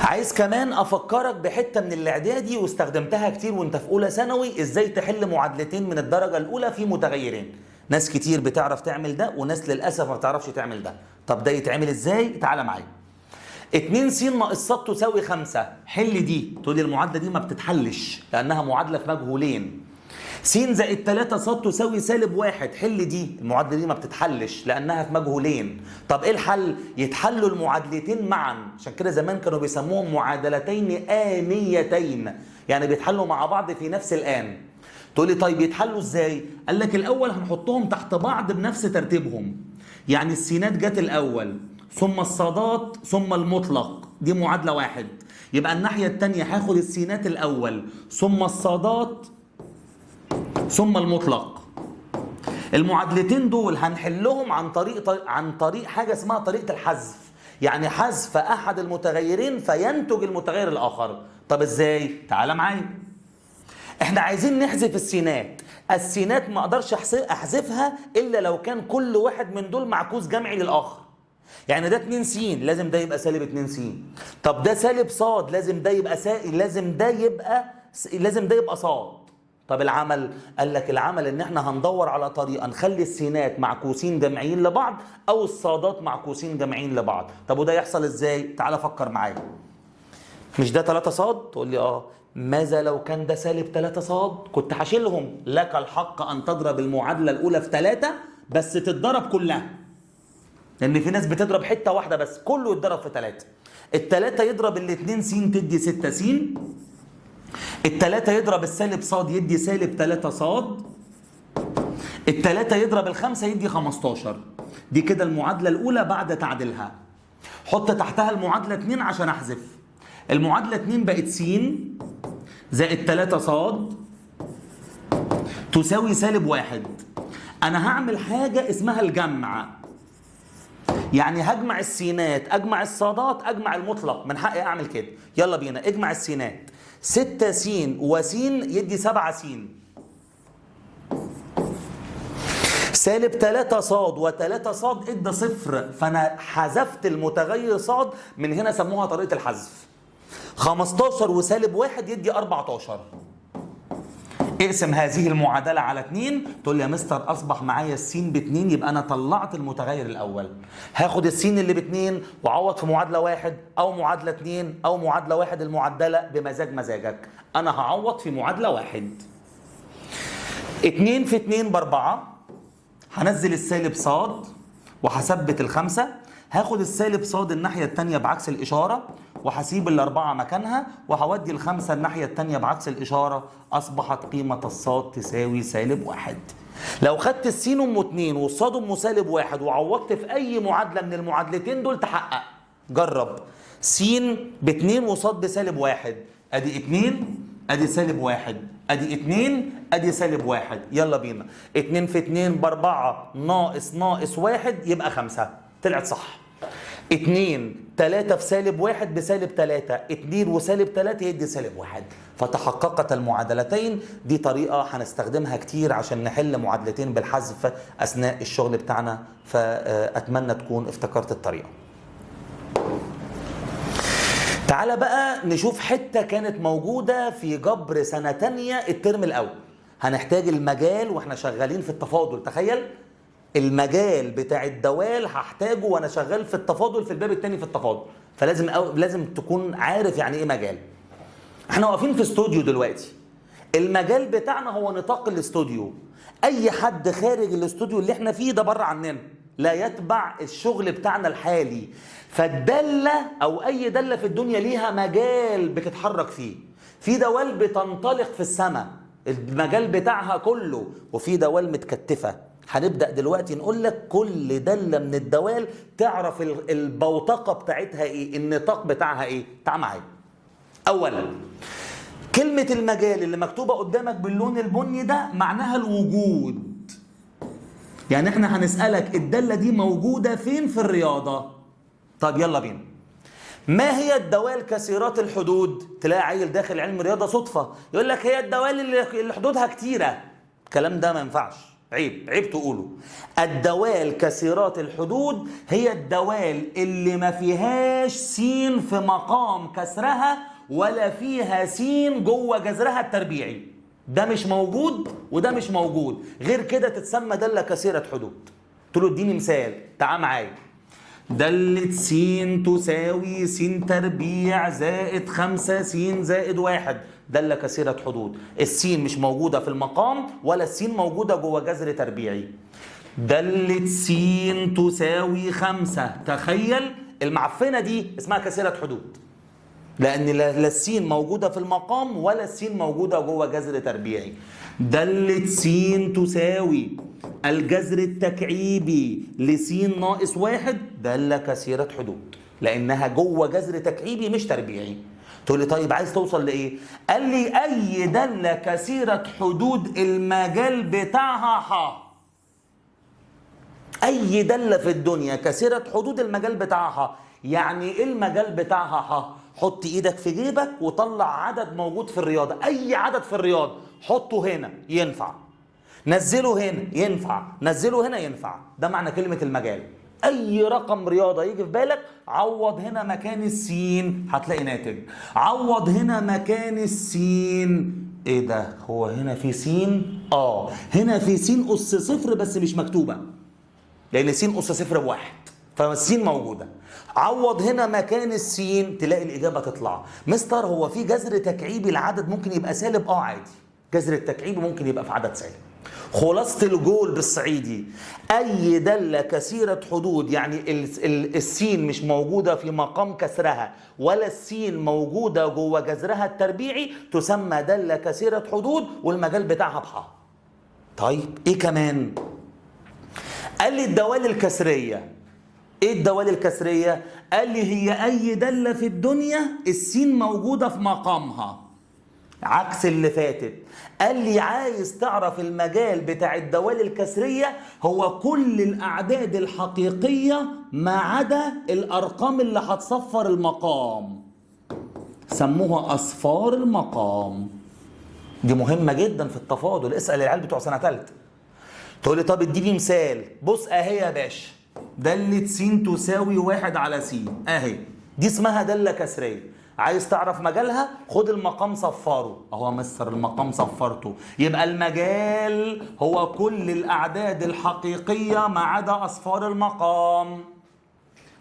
عايز كمان افكرك بحته من الاعدادي واستخدمتها كتير وانت في اولى ثانوي، ازاي تحل معادلتين من الدرجة الاولى في متغيرين. ناس كتير بتعرف تعمل ده وناس للاسف ما بتعرفش تعمل ده. طب ده يتعمل ازاي؟ تعالى معايا. 2 س ناقص ص تساوي 5، حل دي. تقول لي المعادلة دي ما بتتحلش لانها معادلة في مجهولين. س زائد 3 ص تساوي سالب 1، حل دي. المعادلة دي ما بتتحلش لانها في مجهولين. طب ايه الحل؟ يتحلوا المعادلتين معا، عشان كده زمان كانوا بيسموهم معادلتين آنيتين، يعني بيتحلوا مع بعض في نفس الآن. تقول لي طيب يتحلوا ازاي؟ قال لك الاول هنحطهم تحت بعض بنفس ترتيبهم، يعني السينات جت الاول ثم الصادات ثم المطلق، دي معادلة واحد. يبقى الناحية الثانية هاخد السينات الاول ثم الصادات ثم المطلق. المعادلتين دول هنحلهم عن طريق حاجة اسمها طريقه الحذف، يعني حذف احد المتغيرين فينتج المتغير الاخر. طب ازاي؟ تعال معايا. احنا عايزين نحذف السينات، السينات ما اقدرش احذفها الا لو كان كل واحد من دول معكوس جمعي للاخر. يعني ده 2 س لازم ده يبقى سالب 2 س، طب ده سالب ص لازم ده يبقى لازم ده يبقى ص. طب العمل؟ قال لك العمل ان احنا هندور على طريقه نخلي السينات معكوسين جمعيين لبعض او الصادات معكوسين جمعيين لبعض. طب وده يحصل ازاي؟ تعال فكر معايا. مش ده 3 ص؟ تقول لي اه. ماذا لو كان ده سالب 3 ص؟ كنت هشيلهم. لك الحق ان تضرب المعادلة الاولى في 3 بس تتضرب كلها، لان في ناس بتضرب حتة واحدة بس، كله يتضرب في 3. التلاتة يضرب الاتنين س تدي 6 س، التلاتة يضرب السالب ص يدي سالب 3 ص، التلاتة يضرب الخمسة يدي 15. دي كده المعادلة الأولى بعد تعديلها. حط تحتها المعادلة 2 عشان أحذف. المعادلة 2 بقت س زائد 3 ص تساوي سالب 1. أنا هعمل حاجة اسمها الجمع، يعني هجمع السينات، أجمع الصادات، أجمع المطلق، من حقي أعمل كده. يلا بينا، اجمع السينات. 6 س وس يدي 7 س، سالب 3 ص و3 ص ادى 0، فأنا حذفت المتغير ص من هنا، سموها طريقة الحذف. 15 وسالب 1 يدي 14. اقسم هذه المعادلة على 2، تقول لي يا مستر أصبح معايا السين ب2، يبقى أنا طلعت المتغير الأول. هاخد السين اللي ب2 وأعوض في معادلة 1 أو معادلة 2 أو معادلة 1 المعدلة بمزاج مزاجك. أنا هعوض في معادلة 1. 2 في 2 ب4، هنزل السالب ص وهثبت الخمسة، هاخد السالب ص الناحية التانية بعكس الإشارة وهسيب الأربعة مكانها وهودي الخمسة الناحية التانية بعكس الإشارة، أصبحت قيمة الصاد تساوي سالب 1. لو خدت السين أم 2 والصاد أم سالب 1 وعوضت في أي معادلة من المعادلتين دول تحقق. جرب، س ب2 وصاد بسالب 1، أدي 2 أدي سالب 1، أدي 2 أدي سالب 1. يلا بينا، 2 في 2 ب4 ناقص ناقص 1 يبقى 5، طلعت صح. 2 3 في سالب 1 بسالب 3، 2 وسالب 3 يدي سالب 1، فتحققت المعادلتين. دي طريقة هنستخدمها كتير عشان نحل معادلتين بالحذف أثناء الشغل بتاعنا، فأتمنى تكون افتكرت الطريقة. تعال بقى نشوف حتة كانت موجودة في جبر سنة تانية الترم الأول. هنحتاج المجال واحنا شغالين في التفاضل. تخيل المجال بتاع الدوال هحتاجه وانا شغال في التفاضل في الباب الثاني في التفاضل، فلازم لازم تكون عارف يعني ايه مجال. احنا واقفين في استوديو دلوقتي، المجال بتاعنا هو نطاق الاستوديو. اي حد خارج الاستوديو اللي احنا فيه ده بره عننا، لا يتبع الشغل بتاعنا الحالي. فالدالة او اي دالة في الدنيا ليها مجال بتتحرك فيه. في دوال بتنطلق في السماء المجال بتاعها كله، وفي دوال متكتفة. هنبدأ دلوقتي نقول لك كل دالة من الدوال تعرف البوتقة بتاعتها ايه، النطاق بتاعها ايه. تعال معايا. اولا كلمة المجال اللي مكتوبة قدامك باللون البني ده معناها الوجود. يعني احنا هنسألك الدالة دي موجودة فين في الرياضة. طب يلا بينا، ما هي الدوال كثيرات الحدود؟ تلاقي عيل داخل علم الرياضة صدفة يقول لك هي الدوال اللي حدودها كتيرة. الكلام ده ما ينفعش، عيب عيب تقوله. الدوال كثيرات الحدود هي الدوال اللي ما فيهاش سين في مقام كسرها ولا فيها سين جوه جذرها التربيعي. ده مش موجود وده مش موجود، غير كده تتسمى دالة كثيرة حدود. قلت له اديني مثال، تعال معايا. دالة س تساوي س تربيع زائد 5 س زائد 1، دالة كثيرة حدود. السين مش موجودة في المقام ولا السين موجودة جوه جذر تربيعي. دالة س تساوي 5، تخيل المعفنة دي اسمها كثيرة حدود، لأن لا السين موجودة في المقام ولا السين موجودة جوه جذر تربيعي. دالة س تساوي الجذر التكعيبي لس ناقص 1، دالة كثيرة حدود لأنها جوه جذر تكعيبي مش تربيعي. تقول لي طيب عايز توصل لإيه؟ قال لي أي دالة كثيرة حدود المجال بتاعها ح. أي دالة في الدنيا كثيرة حدود المجال بتاعها ح. يعني إيه المجال بتاعها ح؟ حط إيدك في جيبك وطلع عدد موجود في الرياضة، أي عدد في الرياضة حطه هنا ينفع، نزله هنا ينفع، نزله هنا ينفع. ده معنى كلمة المجال. أي رقم رياضة يجي في بالك عوض هنا مكان السين هتلاقي ناتج. عوض هنا مكان السين، إيه ده؟ هو هنا في سين؟ آه هنا في سين أس صفر بس مش مكتوبة، لأن سين أس صفر بواحد، فالسين موجودة. عوض هنا مكان السين تلاقي الإجابة تطلع. مستر هو في جذر تكعيبي العدد ممكن يبقى سالب؟ آه عادي، جذر التكعيبي ممكن يبقى في عدد سالب. خلاصة الجول بالصعيدي، أي دالة كثيرة حدود يعني السين مش موجودة في مقام كسرها ولا السين موجودة جوه جذرها التربيعي تسمى دالة كثيرة حدود والمجال بتاعها بحا. طيب ايه كمان؟ قال لي الدوال الكسريه. ايه الدوال الكسريه؟ قال لي هي اي داله في الدنيا السين موجودة في مقامها، عكس اللي فاتت. قال لي عايز تعرف المجال بتاع الدوال الكسريه؟ هو كل الاعداد الحقيقية ما عدا الارقام اللي هتصفر المقام، سموها اصفار المقام. دي مهمة جدا في التفاضل، اسال العيال بتوع سنة ثالثة. تقول لي طب اديني مثال. بص اهي يا باشا، دالة س تساوي 1 على س، اهي دي اسمها دالة كسرية. عايز تعرف مجالها؟ خد المقام صفرة، اهو مستر المقام صفرته، يبقى المجال هو كل الاعداد الحقيقية ما عدا اصفار المقام.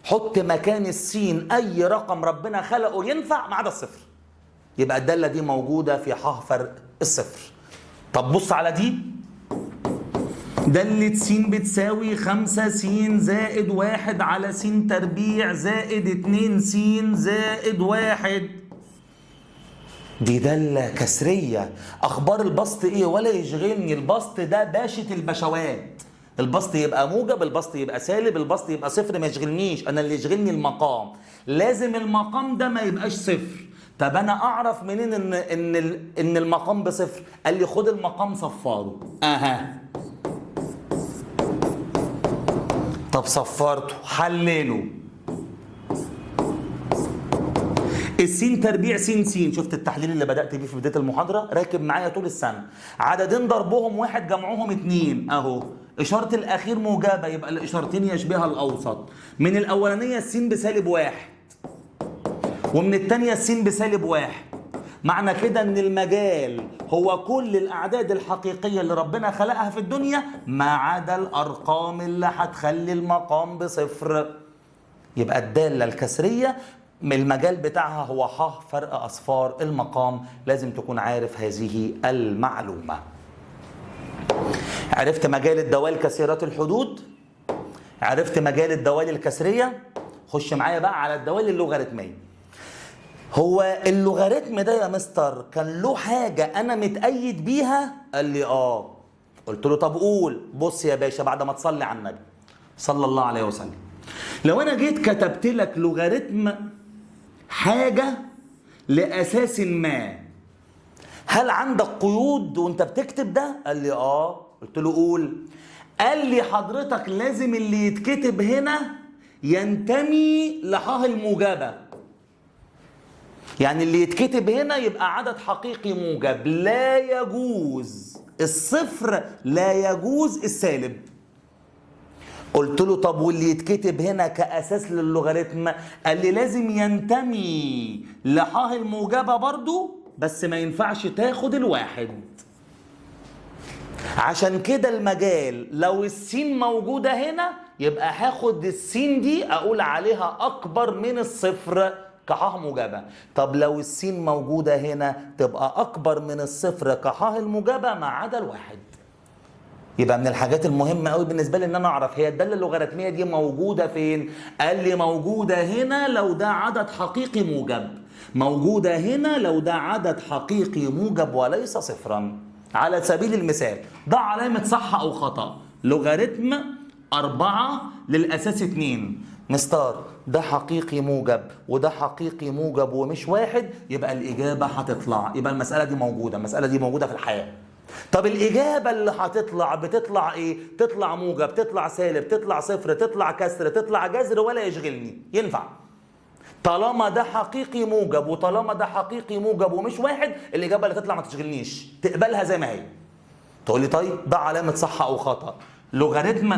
حط مكان السين اي رقم ربنا خلقه ينفع ما عدا الصفر، يبقى الدالة دي موجودة في ح فرق الصفر. طب بص على دي، دالة س بتساوي 5 س زائد 1 على س تربيع زائد 2 س زائد 1. دي دالة كسرية. أخبار البسط إيه؟ ولا يشغلني، البسط ده باشة البشوات. البسط يبقى موجب، البسط يبقى سالب، البسط يبقى صفر، ما يشغلنيش، أنا اللي يشغلني المقام. لازم المقام ده ما يبقاش صفر. طب أنا أعرف منين إن المقام بصفر؟ قال لي خد المقام صفرة. أها، طب صفرته، حلله. السين تربيع س س، شفت التحليل اللي بدأت بيه في بداية المحاضرة؟ راكب معايا طول السنة. عددين ضربهم 1 جمعهم 2، اهو إشارة الأخير موجبة، يبقى الإشارتين يشبهها الأوسط. من الأولانية السين بسالب 1، ومن الثانية السين بسالب 1. معنى كده ان المجال هو كل الاعداد الحقيقية اللي ربنا خلقها في الدنيا ما عدا الارقام اللي هتخلي المقام بصفر. يبقى الدالة الكسريه المجال بتاعها هو ح فرق اصفار المقام. لازم تكون عارف هذه المعلومة. عرفت مجال الدوال كثيرات الحدود، عرفت مجال الدوال الكسريه، خش معايا بقى على الدوال اللوغاريتميه. هو اللوغاريتم ده يا مستر كان له حاجة أنا متأيد بيها؟ قال لي آه. قلت له طب قول. بص يا باشا، بعد ما تصلي على النبي صلى الله عليه وسلم، لو أنا جيت كتبت لك لوغاريتم حاجة لأساس ما، هل عندك قيود وأنت بتكتب ده؟ قال لي آه. قلت له قول. قال لي حضرتك لازم اللي يتكتب هنا ينتمي لحاه الموجبة، يعني اللي يتكتب هنا يبقى عدد حقيقي موجب، لا يجوز الصفر، لا يجوز السالب. قلت له طب واللي يتكتب هنا كأساس للوغاريتم؟ قال لي لازم ينتمي لحاه الموجبة برضو، بس ما ينفعش تاخد الواحد. عشان كده المجال لو السين موجودة هنا يبقى هاخد السين دي أقول عليها أكبر من الصفر كحاه موجبة. طب لو السين موجودة هنا تبقى أكبر من الصفر كحاه الموجبة ما عدا الواحد. يبقى من الحاجات المهمة قوي بالنسبة لي إن أنا أعرف هي الدالة اللوغاريتمية دي موجودة فين؟ قال لي موجودة هنا لو ده عدد حقيقي موجب، موجودة هنا لو ده عدد حقيقي موجب وليس صفرا. على سبيل المثال ده علامة صح أو خطأ، لوغاريتم 4 للأساس 2. مستر ده حقيقي موجب وده حقيقي موجب ومش واحد، يبقى الإجابة هتطلع، يبقى المسألة دي موجودة، المسألة دي موجودة في الحياة. طب الإجابة اللي هتطلع بتطلع إيه؟ تطلع موجب، تطلع سالب، تطلع صفر، تطلع كسر، تطلع جذر، ولا يشغلني، ينفع. طالما ده حقيقي موجب وطالما ده حقيقي موجب ومش واحد، الإجابة اللي تطلع ما تشغلنيش، تقبلها زي ما هي. تقول لي طيب ده علامة صح أو خطأ، لوغاريتم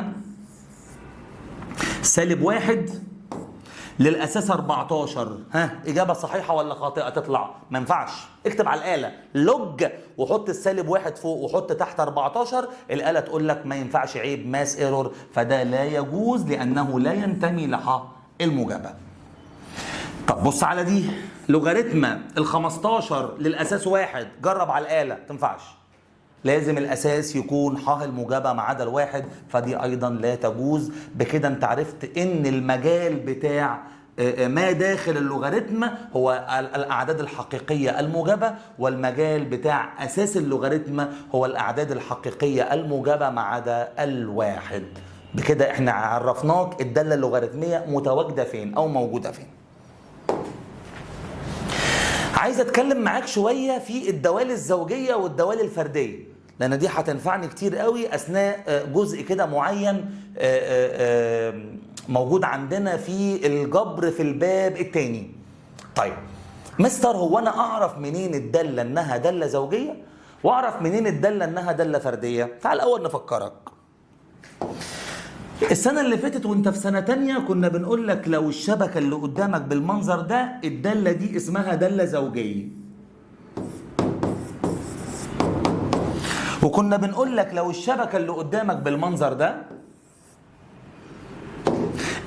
سالب 1 للأساس 14، ها إجابة صحيحة ولا خاطئة؟ تطلع ما ينفعش، اكتب على الآلة log وحط السالب 1 فوق وحط تحت 14، الآلة تقول لك ما ينفعش، عيب، math error، فده لا يجوز لأنه لا ينتمي لح الموجبة. طب بص على دي، لوغاريتم ال 15 للأساس 1، جرب على الآلة، ما تنفعش، لازم الأساس يكون ح الموجبة ما عدا الواحد، فدي أيضا لا تجوز. بكده أنت عرفت إن المجال بتاع ما داخل اللوغاريتم هو الأعداد الحقيقية الموجبة، والمجال بتاع أساس اللوغاريتم هو الأعداد الحقيقية الموجبة ما عدا الواحد. بكده احنا عرفناك الدالة اللوغاريتمية متواجدة فين أو موجودة فين. عايز اتكلم معاك شوية في الدوال الزوجية والدوال الفردية، لأن دي هتنفعني كتير قوي أثناء جزء كده معين موجود عندنا في الجبر في الباب الثاني. طيب مستر، هو أنا أعرف منين الدالة إنها دالة زوجية وأعرف منين الدالة إنها دالة فردية؟ تعال الأول نفكرك. السنة اللي فاتت وانت في سنة تانية كنا بنقول لك لو الشبكة اللي قدامك بالمنظر ده الدالة دي اسمها دالة زوجية، وكنا بنقول لك لو الشبكة اللي قدامك بالمنظر ده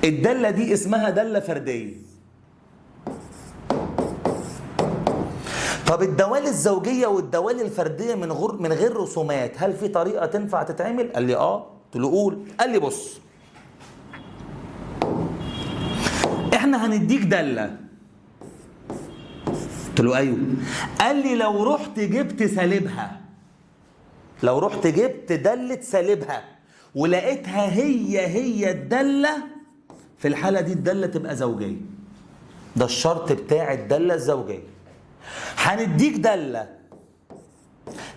الدالة دي اسمها دالة فردية. طب الدوال الزوجية والدوال الفردية من غير رسومات، هل في طريقة تنفع تتعمل؟ قال لي اه. قلت له قول. قال لي بص، احنا هنديك دالة. قلت له ايوه. قال لي لو رحت جبت سالبها، لو رحت جبت دالة سالبها ولقيتها هي هي الدالة، في الحالة دي الدالة تبقى زوجية. ده الشرط بتاع الدالة الزوجية. هنديك دالة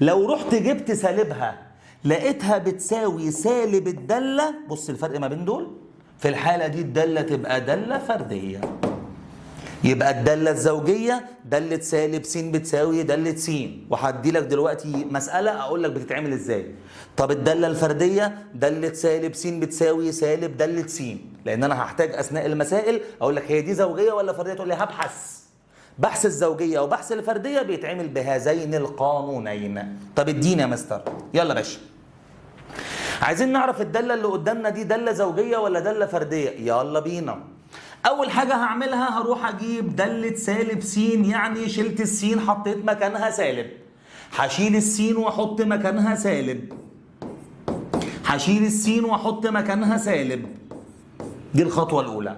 لو رحت جبت سالبها لقيتها بتساوي سالب الدالة، بص الفرق ما بين دول، في الحالة دي الدالة تبقى دالة فردية. يبقى الدالة الزوجية دالة سالب س بتساوي دالة س، وهدي لك دلوقتي مسألة أقول لك بتتعمل إزاي. طب الدالة الفردية دالة سالب س بتساوي سالب دالة س، لأن أنا هحتاج أثناء المسائل أقول لك هي دي زوجية ولا فردية، تقول لي هبحث. بحث الزوجية وبحث الفردية بيتعمل بهذين القانونين. طب اديني يا مستر، يلا باشا. عايزين نعرف الدالة اللي قدامنا دي دالة زوجية ولا دالة فردية؟ يلا بينا. أول حاجة هعملها هروح أجيب دالة سالب س، يعني شلت السين حطيت مكانها سالب. هشيل السين وأحط مكانها سالب. هشيل السين وأحط مكانها سالب. دي الخطوة الأولى.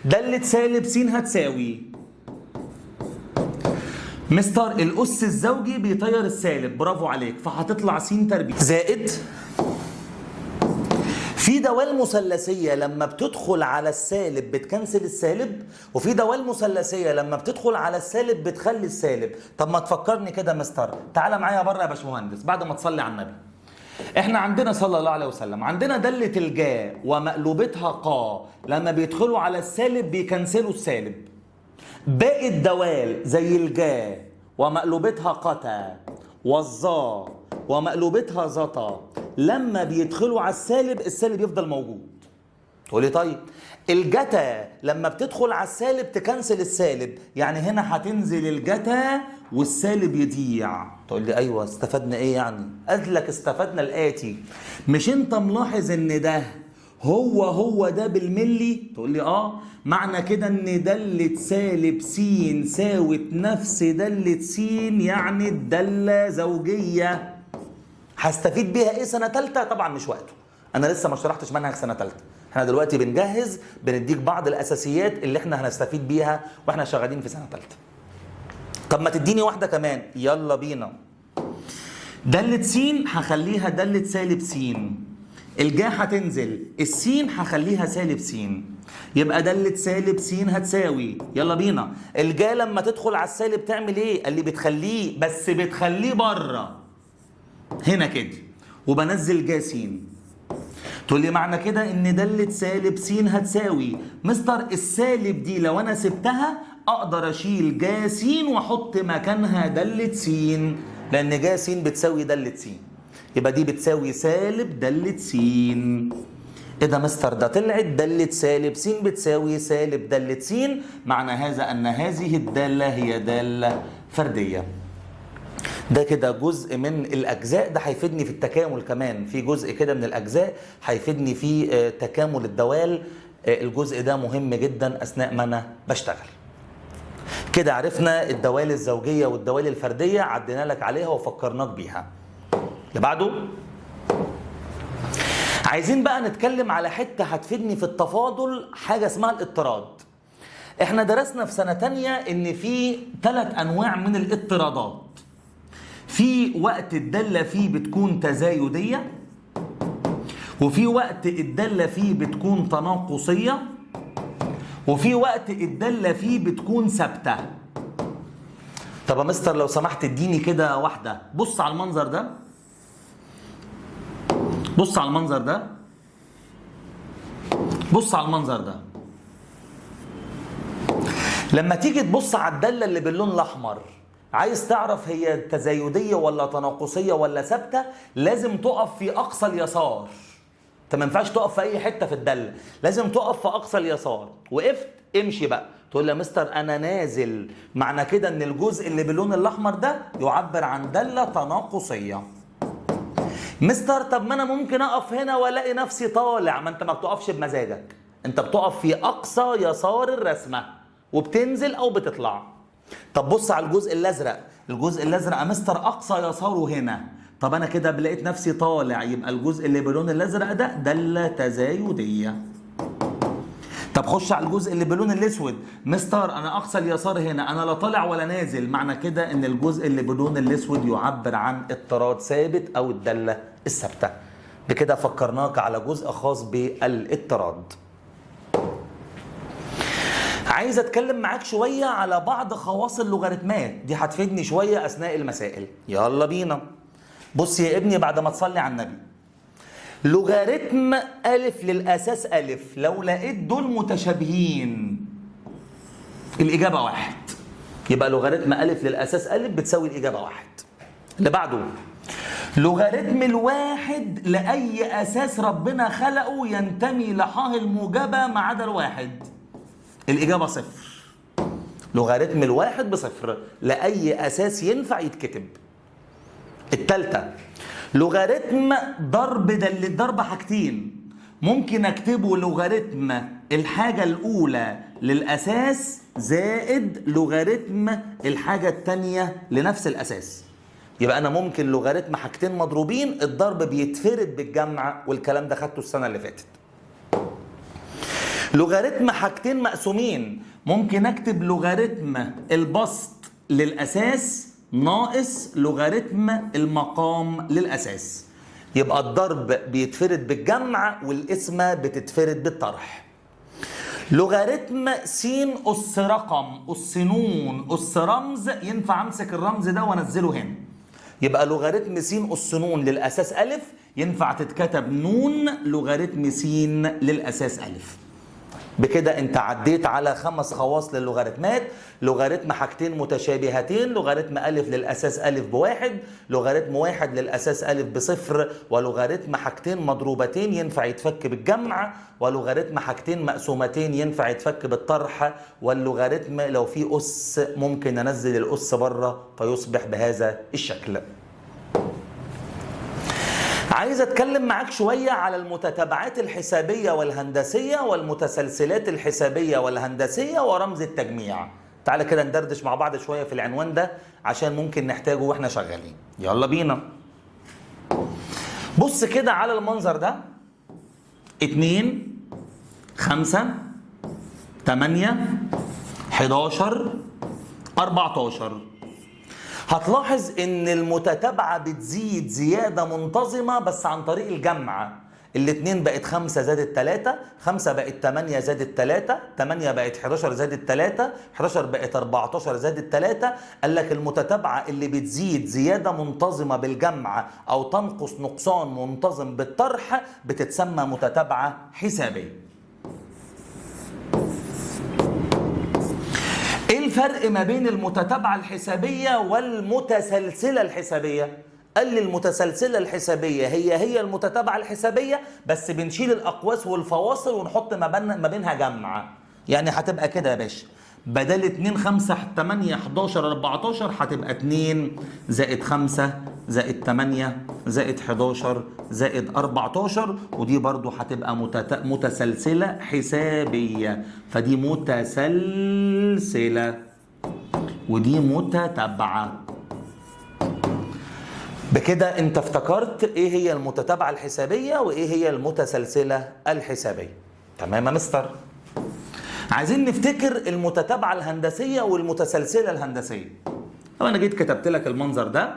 دالة سالب س هتساوي مستر الأس الزوجي بيطير السالب، برافو عليك، فهتطلع س تربيع زائد في دوال مثلثية لما بتدخل على السالب بتكنسل السالب، وفي دوال مثلثية لما بتدخل على السالب بتخلي السالب. طب ما تفكرني كده مستر، تعالى معايا بره يا باشمهندس بعد ما تصلي على النبي. احنا عندنا صلى الله عليه وسلم عندنا دالة الجا ومقلوبتها قا، لما بيدخلوا على السالب بيكنسلوا السالب. باقي الدوال زي الجا ومقلوبتها قتا والظا ومقلوبتها زطا، لما بيدخلوا على السالب السالب يفضل موجود. تقولي طيب الجتا لما بتدخل على السالب تكنسل السالب، يعني هنا هتنزل الجتا والسالب يضيع. تقول لي ايوه استفدنا ايه يعني؟ قال لك استفدنا الاتي، مش انت ملاحظ ان ده هو هو ده بالملي؟ تقول لي اه، معنى كده ان دالة سالب س ساوت نفس دالة س، يعني الدالة زوجية. هستفيد بيها ايه سنة تالتة؟ طبعا مش وقته، انا لسه ما شرحتش منهج سنة تالتة، احنا دلوقتي بنجهز بنديك بعض الاساسيات اللي احنا هنستفيد بيها واحنا شغالين في سنة تالتة. طب ما تديني واحدة كمان، يلا بينا. دالة س هخليها دالة سالب س، الجا هتنزل، السين هخليها سالب س، يبقى دالة سالب س هتساوي، يلا بينا، الجا لما تدخل على السالب تعمل ايه؟ قال لي بتخليه، بس بتخليه بره هنا كده، وبنزل جا س. تقول لي معنى كده ان دالة سالب س هتساوي مستر السالب دي لو انا سبتها اقدر اشيل جا س واحط مكانها دالة س، لان جا س بتساوي دالة س، يبقى دي بتساوي سالب دالة س. ايه ده مستر؟ ده طلعت دالة سالب س بتساوي سالب دالة س، معنى هذا ان هذه الدالة هي دالة فردية. ده كده جزء من الأجزاء، ده هيفيدني في التكامل كمان، في جزء كده من الأجزاء هيفيدني في تكامل الدوال، الجزء ده مهم جدا أثناء ما أنا بشتغل. كده عرفنا الدوال الزوجية والدوال الفردية، عدينا لك عليها وفكرناك بيها. اللي بعده عايزين بقى نتكلم على حتة هتفيدني في التفاضل، حاجة اسمها الاضطراد. احنا درسنا في سنة تانية ان في 3 انواع من الاضطرادات. في وقت الدالة فيه بتكون تزايدية، وفي وقت الدالة فيه بتكون تناقصية، وفي وقت الدالة فيه بتكون ثابتة. طب يا مستر لو سمحت اديني كده واحدة. بص على المنظر ده، بص على المنظر ده، بص على المنظر ده. لما تيجي تبص على الدالة اللي باللون الأحمر، عايز تعرف هي تزايدية ولا تناقصية ولا ثابتة، لازم تقف في أقصى اليسار. انت ما ينفعش تقف في أي حتة في الدالة، لازم تقف في أقصى اليسار. وقفت، امشي بقى. تقول لي يا مستر أنا نازل، معنى كده إن الجزء اللي باللون الأحمر ده يعبر عن دالة تناقصية. مستر طب ما أنا ممكن أقف هنا وألاقي نفسي طالع. ما أنت ما بتقفش بمزاجك، أنت بتقف في أقصى يسار الرسمة وبتنزل أو بتطلع. طب بص على الجزء الأزرق، الجزء الأزرق يا مستر أقصى يساره هنا. طب أنا كده لقيت نفسي طالع، يبقى الجزء اللي باللون الأزرق ده دالة تزايدية. طب خش على الجزء اللي باللون الأسود، مستر أنا أقصى اليسار هنا، أنا لا طالع ولا نازل، معنى كده إن الجزء اللي باللون الأسود يعبر عن اضطراد ثابت أو الدالة الثابتة. بكده فكرناك على جزء خاص بالاضطراد. عايز اتكلم معاك شوية على بعض خواص اللوغاريتمات، دي هتفيدني شوية اثناء المسائل. يلا بينا. بص يا ابني بعد ما تصلي على النبي، لوغاريتم ألف للأساس ألف، لو لقيت دول متشابهين الإجابة 1، يبقى لوغاريتم ألف للأساس ألف بتساوي الإجابة 1. اللي بعده لوغاريتم الواحد لأي أساس ربنا خلقه ينتمي لحاه الموجبة ما عدا الواحد، الإجابة 0. لوغاريتم الواحد ب0 لأي أساس ينفع يتكتب. التالتة لوغاريتم ضرب دل ضرب حاجتين، ممكن اكتبه لوغاريتم الحاجة الأولى للأساس زائد لوغاريتم الحاجة التانية لنفس الأساس. يبقى أنا ممكن لوغاريتم حاجتين مضروبين، الضرب بيتفرد بالجمع، والكلام ده خدته السنة اللي فاتت. لوغاريتم حاجتين مقسومين، ممكن اكتب لوغاريتم البسط للأساس ناقص لوغاريتم المقام للأساس. يبقى الضرب بيتفرد بالجمع والقسمة بتتفرد بالطرح. لوغاريتم س أس رقم أس نون أس رمز، ينفع امسك الرمز ده وانزله هنا. يبقى لوغاريتم س أس نون للأساس ألف ينفع تتكتب نون لوغاريتم س للأساس ألف. بكده انت عديت على 5 خواص للوغاريتمات: لوغاريتم حاجتين متشابهتين، لوغاريتم ألف للأساس ألف ب1، لوغاريتم 1 للأساس ألف ب0، ولوغاريتم حاجتين مضروبتين ينفع يتفك بالجمع، ولوغاريتم حاجتين مقسومتين ينفع يتفك بالطرح، واللوغاريتم لو في أس ممكن ننزل الأس بره فيصبح بهذا الشكل. عايز اتكلم معاك شوية على المتتابعات الحسابية والهندسية والمتسلسلات الحسابية والهندسية ورمز التجميع. تعالى كده ندردش مع بعض شوية في العنوان ده عشان ممكن نحتاجه واحنا شغالين. يلا بينا. بص كده على المنظر ده: 2 5 8 11 14. هتلاحظ ان المتتابعة بتزيد زيادة منتظمة بس عن طريق الجمع. الاتنين بقت 5 زادت 3، 5 بقت 8 زادت 3، 8 بقت 11 زادت 3، 11 بقت 14 زادت 3. قال لك المتتابعة اللي بتزيد زيادة منتظمة بالجمع او تنقص نقصان منتظم بالطرح بتتسمى متتابعة حسابية. ايه الفرق ما بين المتتابعة الحسابية والمتسلسلة الحسابية؟ قال لي المتسلسلة الحسابية هي المتتابعة الحسابية بس بنشيل الأقواس والفواصل ونحط ما بينها جمع. يعني هتبقى كده يا باشا، بدل 2 5 8 11 14 هتبقى 2 زائد 5 زائد 8 زائد 11 زائد 14، ودي برضو هتبقى متسلسلة حسابية، فدي متسلسلة ودي متتابعة. بكده انت افتكرت ايه هي المتتابعة الحسابية وايه هي المتسلسلة الحسابية. تمام يا مستر. عايزين نفتكر المتتابعة الهندسية والمتسلسلة الهندسية. لو أنا جيت كتبت لك المنظر ده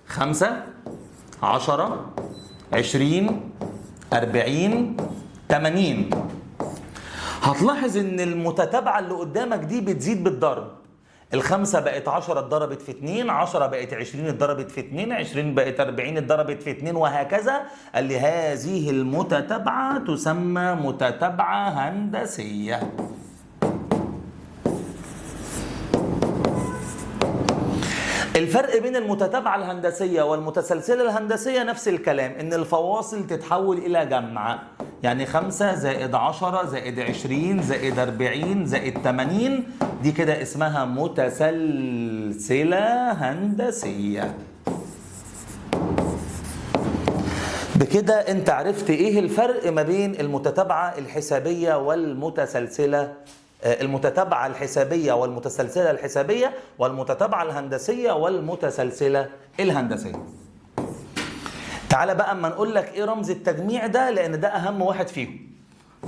5 10 20 40 80، هتلاحظ إن المتتابعة اللي قدامك دي بتزيد بالضرب. الخمسة بقت 10 اتضربت في 2، 10 بقت 20 اتضربت في 2، 20 بقت 40 اتضربت في 2، وهكذا. قال لي هذه المتتابعة تسمى متتابعة هندسية. الفرق بين المتتابعة الهندسية والمتسلسلة الهندسية نفس الكلام، إن الفواصل تتحول إلى جمع، يعني 5 زائد 10 زائد 20 زائد 40 زائد 80، دي كده اسمها متسلسلة هندسية. بكده انت عرفت ايه الفرق ما بين المتتابعة الحسابية والمتسلسلة، المتتابعة الحسابية والمتسلسلة الحسابية، والمتتابعة الهندسية والمتسلسلة الهندسية. تعال بقى اما نقول لك ايه رمز التجميع ده، لان ده اهم واحد فيهم.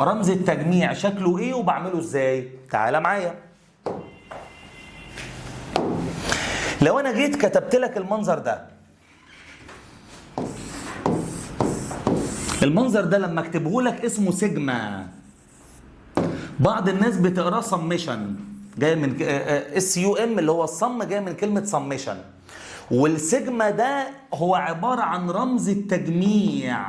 رمز التجميع شكله ايه وبعمله ازاي؟ تعال معايا. لو انا جيت كتبت لك المنظر ده، المنظر ده لما اكتبه لك اسمه سيجما. بعض الناس بتقراه summation، جاي من S U M اللي هو ال sum، جاي من كلمة summation. وال sigma ده هو عبارة عن رمز التجميع،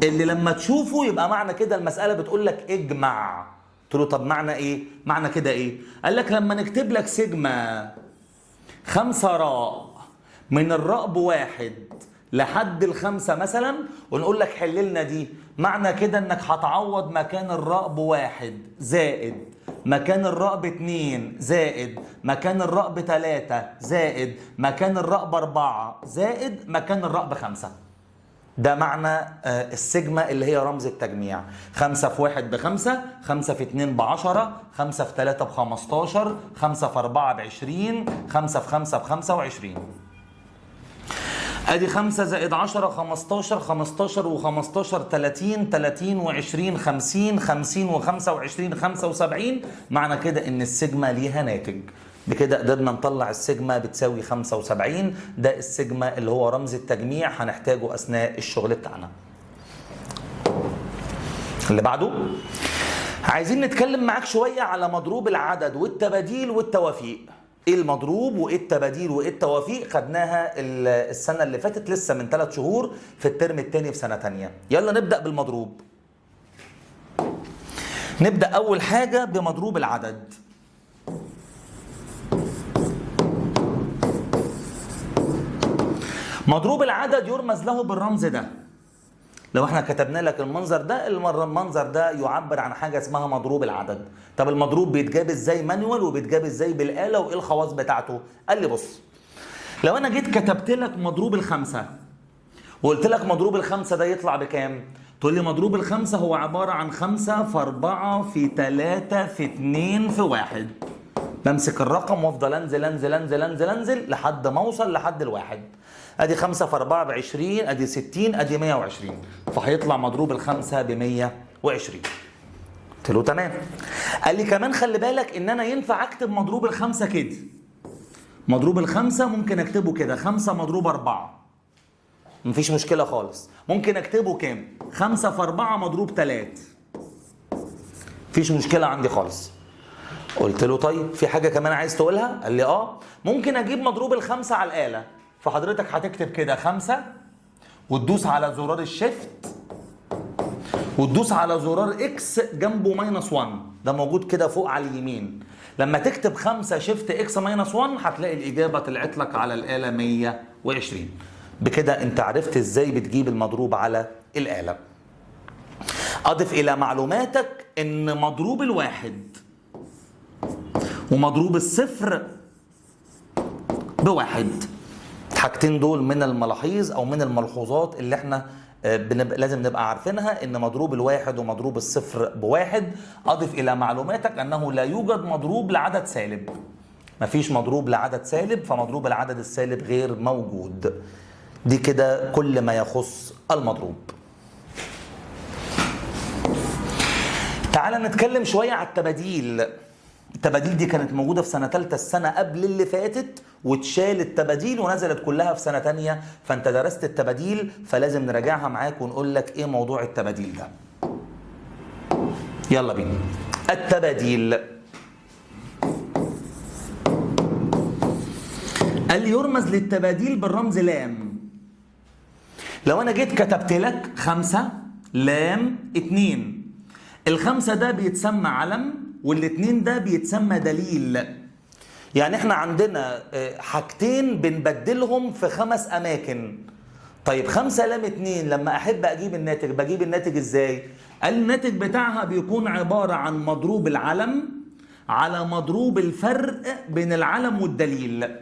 اللي لما تشوفه يبقى معنى كده المسالة بتقول لك اجمع. قلت له طب معنى ايه؟ معنى كده ايه؟ قال لك لما نكتب لك سيجما 5 راء من الراء بواحد لحد 5 مثلا، ونقول لك حللنا دي، معنى كده انك هتعوض مكان الراء بواحد زائد مكان الراء ب2 زائد مكان الراء ب3 زائد مكان الراء ب4 زائد مكان الراء ب5. ده معنى السيجما اللي هي رمز التجميع. 5 في 1 ب5، 5 في 2 ب10، 5 في 3 ب15، 5 في 4 ب20، 5 في 5 ب25. ادي 5 زائد 10 15، 15 و15 30، 30 و20 50، 50 و25 75. معنى كده ان السيجما ليها ناتج. بكده قدرنا نطلع السيجما بتساوي 75. ده السيجما اللي هو رمز التجميع، هنحتاجه اثناء الشغل بتاعنا. اللي بعده عايزين نتكلم معاك شوية على مضروب العدد والتباديل والتوافيق. ايه المضروب وايه التباديل وايه التوافيق؟ خدناها السنة اللي فاتت، لسه من 3 شهور في الترم الثاني في سنة ثانية. يلا نبدا بالمضروب. نبدا اول حاجة بمضروب العدد. مضروب العدد يرمز له بالرمز ده. لو احنا كتبنا لك المنظر ده، المنظر ده يعبر عن حاجة اسمها مضروب العدد. طب المضروب بيتجاب ازاي manual وبيتجاب ازاي بالاله وايه الخواص بتاعته؟ قال لي بص، لو انا جيت كتبت لك مضروب 5 وقلت لك مضروب 5 ده يطلع بكام؟ تقول لي مضروب 5 هو عبارة عن 5 في 4 في 3 في 2 في 1. بمسك الرقم وافضل انزل انزل انزل انزل انزل لحد ما اوصل لحد الواحد. ادي 5 في 4 ب 20، ادي 60، ادي 120، فهيطلع مضروب 5 ب 120. قلت له تمام. قال لي كمان خلي بالك ان انا ينفع اكتب مضروب 5 كده. مضروب 5 ممكن اكتبه كده 5 مضروب 4، مفيش مشكلة خالص. ممكن اكتبه كام؟ 5 في 4 مضروب 3، مفيش مشكلة عندي خالص. قلت له طيب في حاجة كمان عايز تقولها؟ قال لي اه، ممكن اجيب مضروب 5 على الآلة. فحضرتك هتكتب كده 5 وتدوس على زرار ال shift وتدوس على زرار X جنبه minus 1، ده موجود كده فوق على اليمين. لما تكتب 5 shift X minus 1 هتلاقي الإجابة طلعت لك على الآلة 120. بكده انت عرفت ازاي بتجيب المضروب على الآلة. أضف إلى معلوماتك إن مضروب 1 ومضروب 0 ب1. الحاجتين دول من الملاحظ او من الملحوظات اللي احنا لازم نبقى عارفينها، ان مضروب 1 ومضروب 0 ب1. اضف الى معلوماتك انه لا يوجد مضروب لعدد سالب، مفيش مضروب لعدد سالب، فمضروب العدد السالب غير موجود. دي كده كل ما يخص المضروب. تعال نتكلم شوية على التباديل. التباديل دي كانت موجودة في سنة ثالثة السنة قبل اللي فاتت، واتشال التباديل ونزلت كلها في سنة تانية، فانت درست التباديل فلازم نراجعها معاك ونقول لك ايه موضوع التباديل ده. يلا بينا. التباديل قال يرمز للتباديل بالرمز لام. لو انا جيت كتبت لك 5 لام 2، الخمسة ده بيتسمى علم والاتنين ده بيتسمى دليل. يعني احنا عندنا حاجتين بنبدلهم في 5 اماكن. طيب 5 لام 2 لما احب اجيب الناتج بجيب الناتج ازاي؟ قال الناتج بتاعها بيكون عبارة عن مضروب العلم على مضروب الفرق بين العلم والدليل.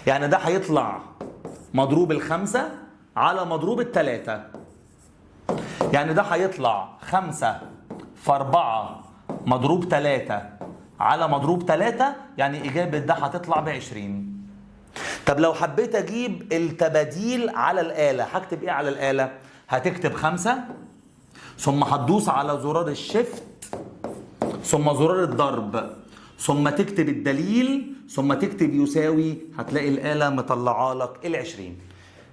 يعني ده هيطلع مضروب 5 على مضروب 3. يعني ده هيطلع 5 في 4 مضروب 3 على مضروب 3، يعني إجابة ده هتطلع ب20. طب لو حبيت أجيب التباديل على الآلة هكتب إيه على الآلة؟ هتكتب 5 ثم هتدوس على زرار الشيفت ثم زرار الضرب ثم تكتب الدليل ثم تكتب يساوي، هتلاقي الآلة مطلعة لك 20.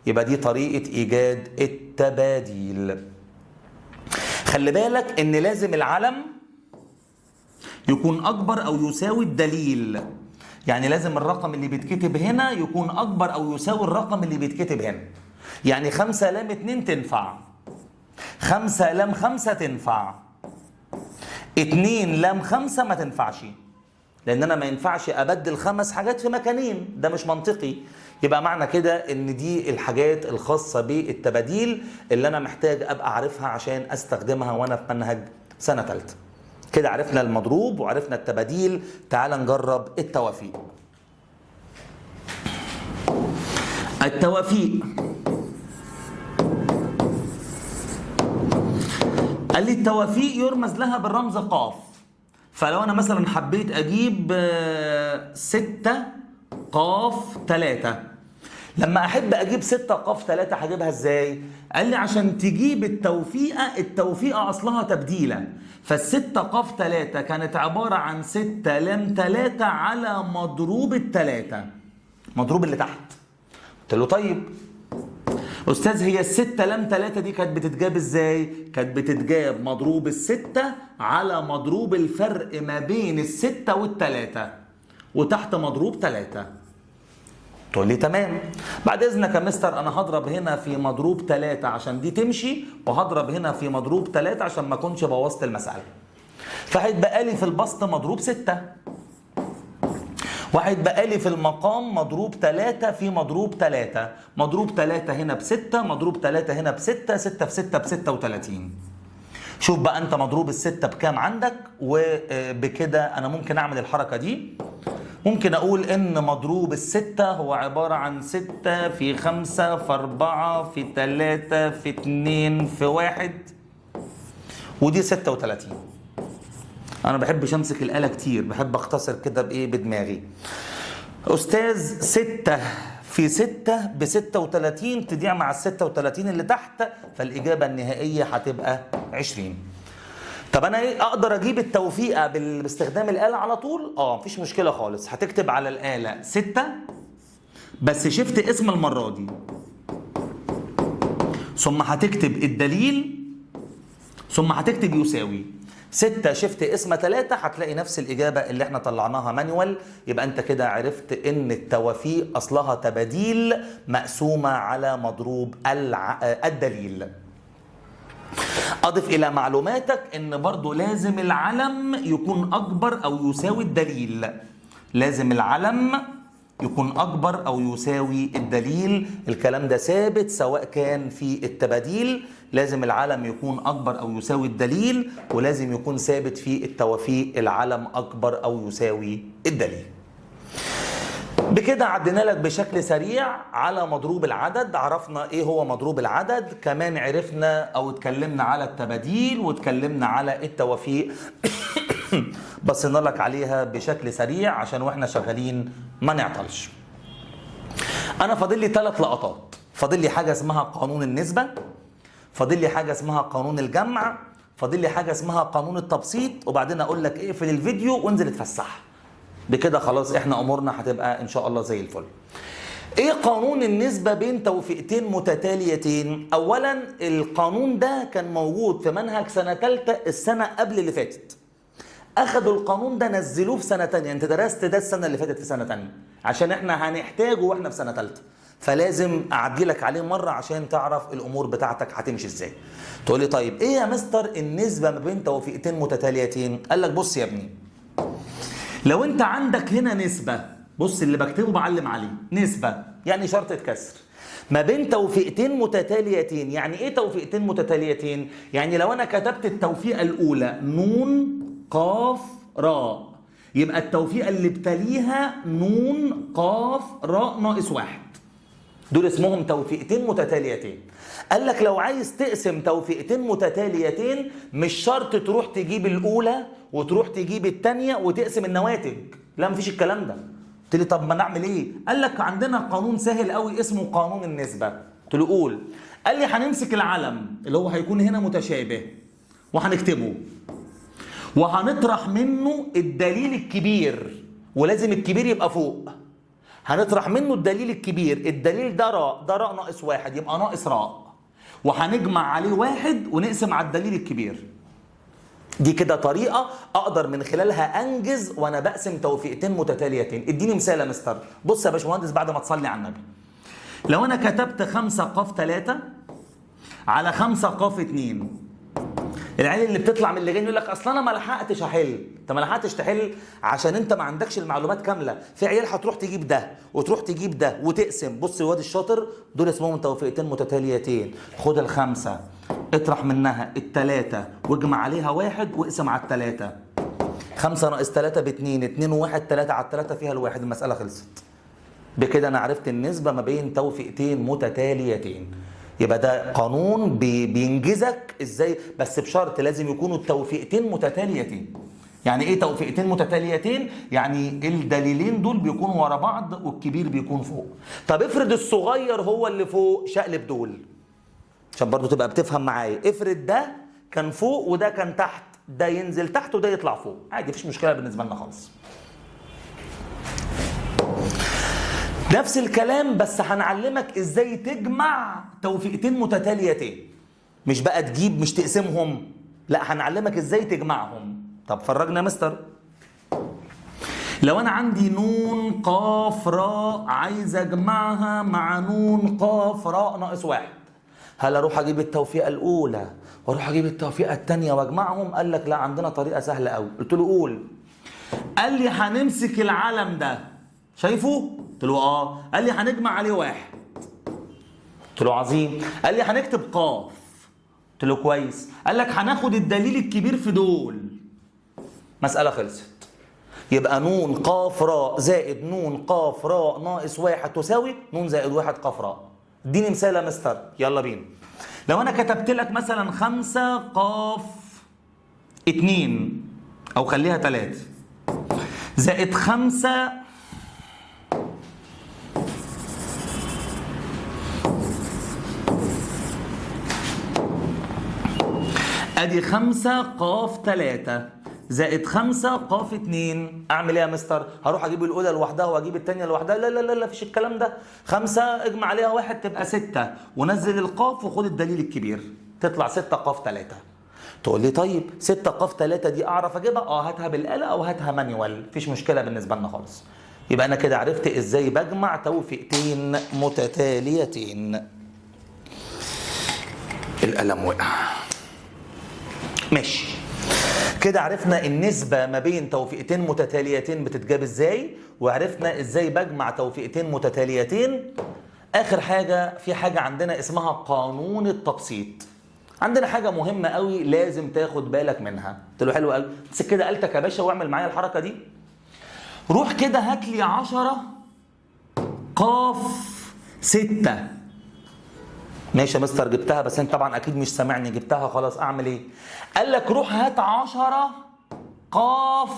يبقى دي طريقة إيجاد التباديل. خلي بالك إن لازم العلم يكون أكبر أو يساوي الدليل. يعني لازم الرقم اللي بيتكتب هنا يكون أكبر أو يساوي الرقم اللي بيتكتب هنا. يعني 5 لام 2 تنفع، 5 لام 5 تنفع، 2 لام 5 ما تنفعش، لأن أنا ما ينفعش أبدل 5 حاجات في مكانين، ده مش منطقي. يبقى معنى كده إن دي الحاجات الخاصة بالتباديل اللي أنا محتاج أبقى عارفها عشان أستخدمها وأنا في منهج سنة ثالثة. كده عرفنا المضروب وعرفنا التباديل، تعال نجرب التوافيق. التوافيق قال لي التوافيق يرمز لها بالرمز قاف. فلو انا مثلا حبيت اجيب 6 قاف 3، لما احب اجيب 6 قاف 3 هجيبها ازاي؟ قال لي عشان تجيب التوفيقه، التوفيقه اصلها تبديله، فال6 قاف 3 كانت عبارة عن 6 لام 3 على مضروب 3، مضروب اللي تحت. قلت له طيب استاذ هي 6 لام 3 دي كانت بتتجاب ازاي؟ كانت بتتجاب مضروب 6 على مضروب الفرق ما بين 6 وال3 وتحت مضروب 3. تقول لي تمام، بعد اذنك يا مستر انا هضرب هنا في مضروب 3 عشان دي تمشي، وهضرب هنا في مضروب 3 عشان ما اكونش بوظت المسالة. فهيتبقى لي في البسط مضروب 6، وهيتبقى لي في المقام مضروب 3 في مضروب 3، مضروب 3 هنا ب6، مضروب 3 هنا ب6، 6 في 6 ب36. شوف بقى انت مضروب 6 بكام عندك، وبكده انا ممكن اعمل الحركة دي. ممكن اقول ان مضروب 6 هو عبارة عن 6 في 5 في 4 في 3 في 2 في 1، ودي 36. انا بحبش امسك الآلة كتير، بحب اختصر كده بايه؟ بدماغي. استاذ 6 في 6 ب 36 تضيع مع ال 36 اللي تحت، فالاجابة النهائية هتبقى 20. طب انا ايه اقدر اجيب التوفيقه باستخدام الآلة على طول؟ مفيش مشكلة خالص. هتكتب على الآلة 6 بس شفت اسم المرة دي، ثم هتكتب الدليل، ثم هتكتب يساوي 6 شفت اسم 3، هتلاقي نفس الإجابة اللي احنا طلعناها مانيوال. يبقى انت كده عرفت ان التوافيق اصلها تباديل مقسومة على مضروب الدليل. أضف إلى معلوماتك إن برضو لازم العلم يكون أكبر أو يساوي الدليل. لازم العلم يكون أكبر أو يساوي الدليل، الكلام ده ثابت سواء كان في التباديل، لازم العلم يكون أكبر أو يساوي الدليل، ولازم يكون ثابت في التوافيق العلم أكبر أو يساوي الدليل. بكده عدينا لك بشكل سريع على مضروب العدد، عرفنا ايه هو مضروب العدد، كمان عرفنا او اتكلمنا على التباديل واتكلمنا على التوافيق. بصينا لك عليها بشكل سريع عشان واحنا شغالين ما نعطلش. انا فاضل لي 3 لقطات، فاضل لي حاجة اسمها قانون النسبة، فاضل لي حاجة اسمها قانون الجمع، فاضل لي حاجة اسمها قانون التبسيط، وبعدين اقول لك اقفل الفيديو وانزل اتفسح. بكده خلاص احنا امورنا هتبقى ان شاء الله زي الفل. ايه قانون النسبة بين توفيقتين متتاليتين؟ اولا القانون ده كان موجود في منهج سنة ثالثة السنة قبل اللي فاتت. اخدوا القانون ده نزلوه في سنة ثانية، انت درست ده السنة اللي فاتت في سنة ثانية، عشان احنا هنحتاجه واحنا في سنة ثالثة، فلازم اعدي لك عليه مرة عشان تعرف الامور بتاعتك هتمشي ازاي. تقول لي طيب ايه يا مستر النسبة ما بين توفيقتين متتاليتين؟ قال لك بص يا ابني، لو انت عندك هنا نسبه، بص اللي بكتبه بعلم عليه، نسبه يعني شرطه كسر ما بين توفيقتين متتاليتين. يعني ايه توفيقتين متتاليتين؟ يعني لو انا كتبت التوفيقه الاولى نون قاف راء، يبقى التوفيقه اللي بتليها نون قاف راء ناقص واحد، دول اسمهم توفيقتين متتاليتين. قال لك لو عايز تقسم توفيقتين متتاليتين مش شرط تروح تجيب الاولى وتروح تجيب الثانية وتقسم النواتج، لا مفيش الكلام ده. قلت لي طب ما نعمل ايه؟ قال لك عندنا قانون سهل قوي اسمه قانون النسبة. قلت له قول. قال لي هنمسك العلم اللي هو هيكون هنا متشابه وهنكتبه، وهنطرح منه الدليل الكبير، ولازم الكبير يبقى فوق. هنطرح منه الدليل الكبير، الدليل ده راء، ده راء ناقص واحد يبقى ناقص راء، وهنجمع عليه واحد ونقسم على الدليل الكبير. دي كده طريقة أقدر من خلالها أنجز وأنا بقسم توفيقتين متتاليتين. اديني مثال يا مستر. بص يا باشمهندس بعد ما تصلي على النبي، لو أنا كتبت 5 قاف 3 على 5 قاف 2، العيال اللي بتطلع من اللجان يقول لك اصل انا ما لحقتش احل. انت ما لحقتش تحل عشان انت ما عندكش المعلومات كاملة. في عيال هتروح تجيب ده وتروح تجيب ده وتقسم. بص يا واد الشاطر، دول اسمهم توفيقتين متتاليتين. خد الخمسة اطرح منها الثلاثة واجمع عليها واحد واقسم على الثلاثة. 5 ناقص 3 ب2، 2 و1 3 على 3 فيها الواحد، المسالة خلصت. بكده انا عرفت النسبة ما بين توفيقتين متتاليتين. يبقى ده قانون بينجزك ازاي، بس بشرط لازم يكونوا التوفيقتين متتاليتين. يعني ايه توفيقتين متتاليتين؟ يعني الدليلين دول بيكونوا ورا بعض والكبير بيكون فوق. طب افرض الصغير هو اللي فوق، شقلب دول عشان برضو تبقى بتفهم معايا. افرض ده كان فوق وده كان تحت، ده ينزل تحت وده يطلع فوق، عادي مفيش مشكلة بالنسبة لنا خالص. نفس الكلام بس هنعلمك ازاي تجمع توفيقتين متتاليتين، مش بقى تجيب مش تقسمهم، لا هنعلمك ازاي تجمعهم. طب فرجنا يا مستر. لو انا عندي نون قاف راء عايز اجمعها مع نون قاف راء ناقص واحد، هل اروح اجيب التوفيقه الاولى واروح اجيب التوفيقه الثانية واجمعهم؟ قال لك لا، عندنا طريقه سهلة قوي. قلت له قول. قال لي هنمسك العلم ده، شايفه؟ قلت له اه. قال لي هنجمع عليه واحد. قلت له عظيم. قال لي هنكتب قاف. قلت له كويس. قال لك هناخد الدليل الكبير في دول. مسألة خلصت. يبقى نون قاف راء زائد نون قاف راء ناقص واحد تساوي نون زائد واحد قاف راء. اديني مثال يا مستر، يلا بينا. لو انا كتبت لك مثلا 5 قاف 2 او خليها 3 زائد 5 ادي 5 قاف 3 زائد 5 قاف 2، اعمل ايه يا مستر؟ هروح اجيب الاولى لوحدها واجيب الثانية لوحدها؟ لا لا لا لا، مفيش الكلام ده. 5 اجمع عليها 1 تبقى 6، ونزل القاف وخد الدليل الكبير تطلع 6 قاف 3. تقول لي طيب 6 قاف 3 دي اعرف اجيبها؟ اه هاتها بالاله او هاتها مانيوال، مفيش مشكلة بالنسبة لنا خالص. يبقى انا كده عرفت ازاي بجمع توفيقتين متتاليتين. القلم وقع. ماشي كده عرفنا النسبة ما بين توفيقتين متتاليتين بتتجاب ازاي، وعرفنا ازاي بجمع توفيقتين متتاليتين. اخر حاجة، في حاجة عندنا اسمها قانون التبسيط. عندنا حاجة مهمة قوي لازم تاخد بالك منها. قلت له حلو قوي، امسك كده آلتك يا باشا واعمل معايا الحركة دي. روح كده هات لي 10 قاف 6. ماشي يا مستر جبتها، بس انت طبعا اكيد مش سامعني. جبتها خلاص، اعمل ايه؟ قال لك روح هات 10 قاف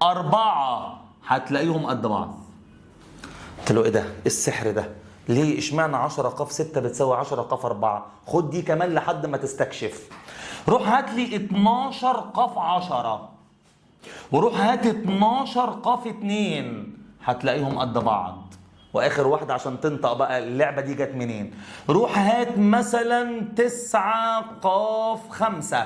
4 هتلاقيهم قد بعض. قلت له ايه ده؟ ايه السحر ده؟ ليه اشمعنى 10 قاف 6 بتساوي 10 قاف 4؟ خد دي كمان لحد ما تستكشف. روح هات لي 12 قاف 10، وروح هات 12 قاف 2، هتلاقيهم قد بعض. واخر واحدة عشان تنطق بقى اللعبة دي جت منين، روح هات مثلا 9 قاف 5،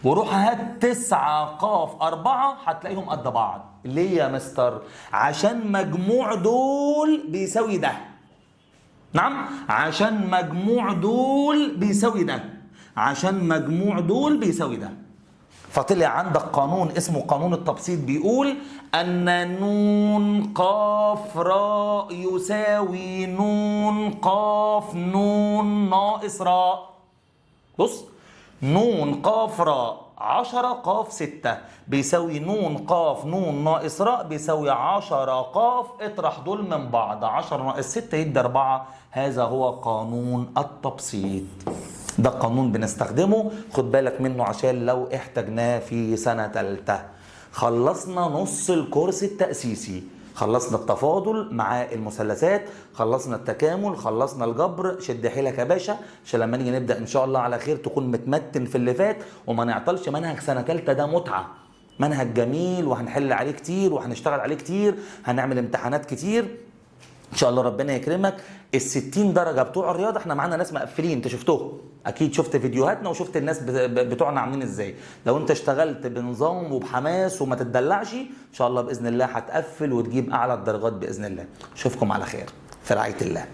وروح هات 9 قاف 4، هتلاقيهم قد بعض. ليه يا مستر؟ عشان مجموع دول بيساوي ده. نعم، عشان مجموع دول بيساوي ده، عشان مجموع دول بيساوي ده. فطلع عندك قانون اسمه قانون التبسيط، بيقول أن نون قاف راء يساوي نون قاف نون ناقص راء. بص، نون قاف راء 10 قاف 6 بيساوي نون قاف نون ناقص راء بيساوي 10 قاف، اطرح دول من بعض، 10 ناقص 6 يدي 4. هذا هو قانون التبسيط. ده قانون بنستخدمه، خد بالك منه عشان لو احتاجناه في سنة تالتة. خلصنا نص الكورس التأسيسي، خلصنا التفاضل مع المثلثات، خلصنا التكامل، خلصنا الجبر. شد حيلك يا باشا عشان لما نيجي نبدأ إن شاء الله على خير تكون متمتن في اللي فات وما نعطلش. منهج سنة تالتة ده متعة، منهج جميل وهنحل عليه كتير وهنشتغل عليه كتير، هنعمل امتحانات كتير ان شاء الله ربنا يكرمك. ال60 درجه بتوع الرياضة احنا معانا ناس مقفلين، انت شفتهم اكيد، شفت فيديوهاتنا وشفت الناس بتوعنا عاملين ازاي. لو انت اشتغلت بنظام وبحماس وما تتدلعش ان شاء الله باذن الله هتقفل وتجيب اعلى الدرجات باذن الله. اشوفكم على خير في رعاية الله.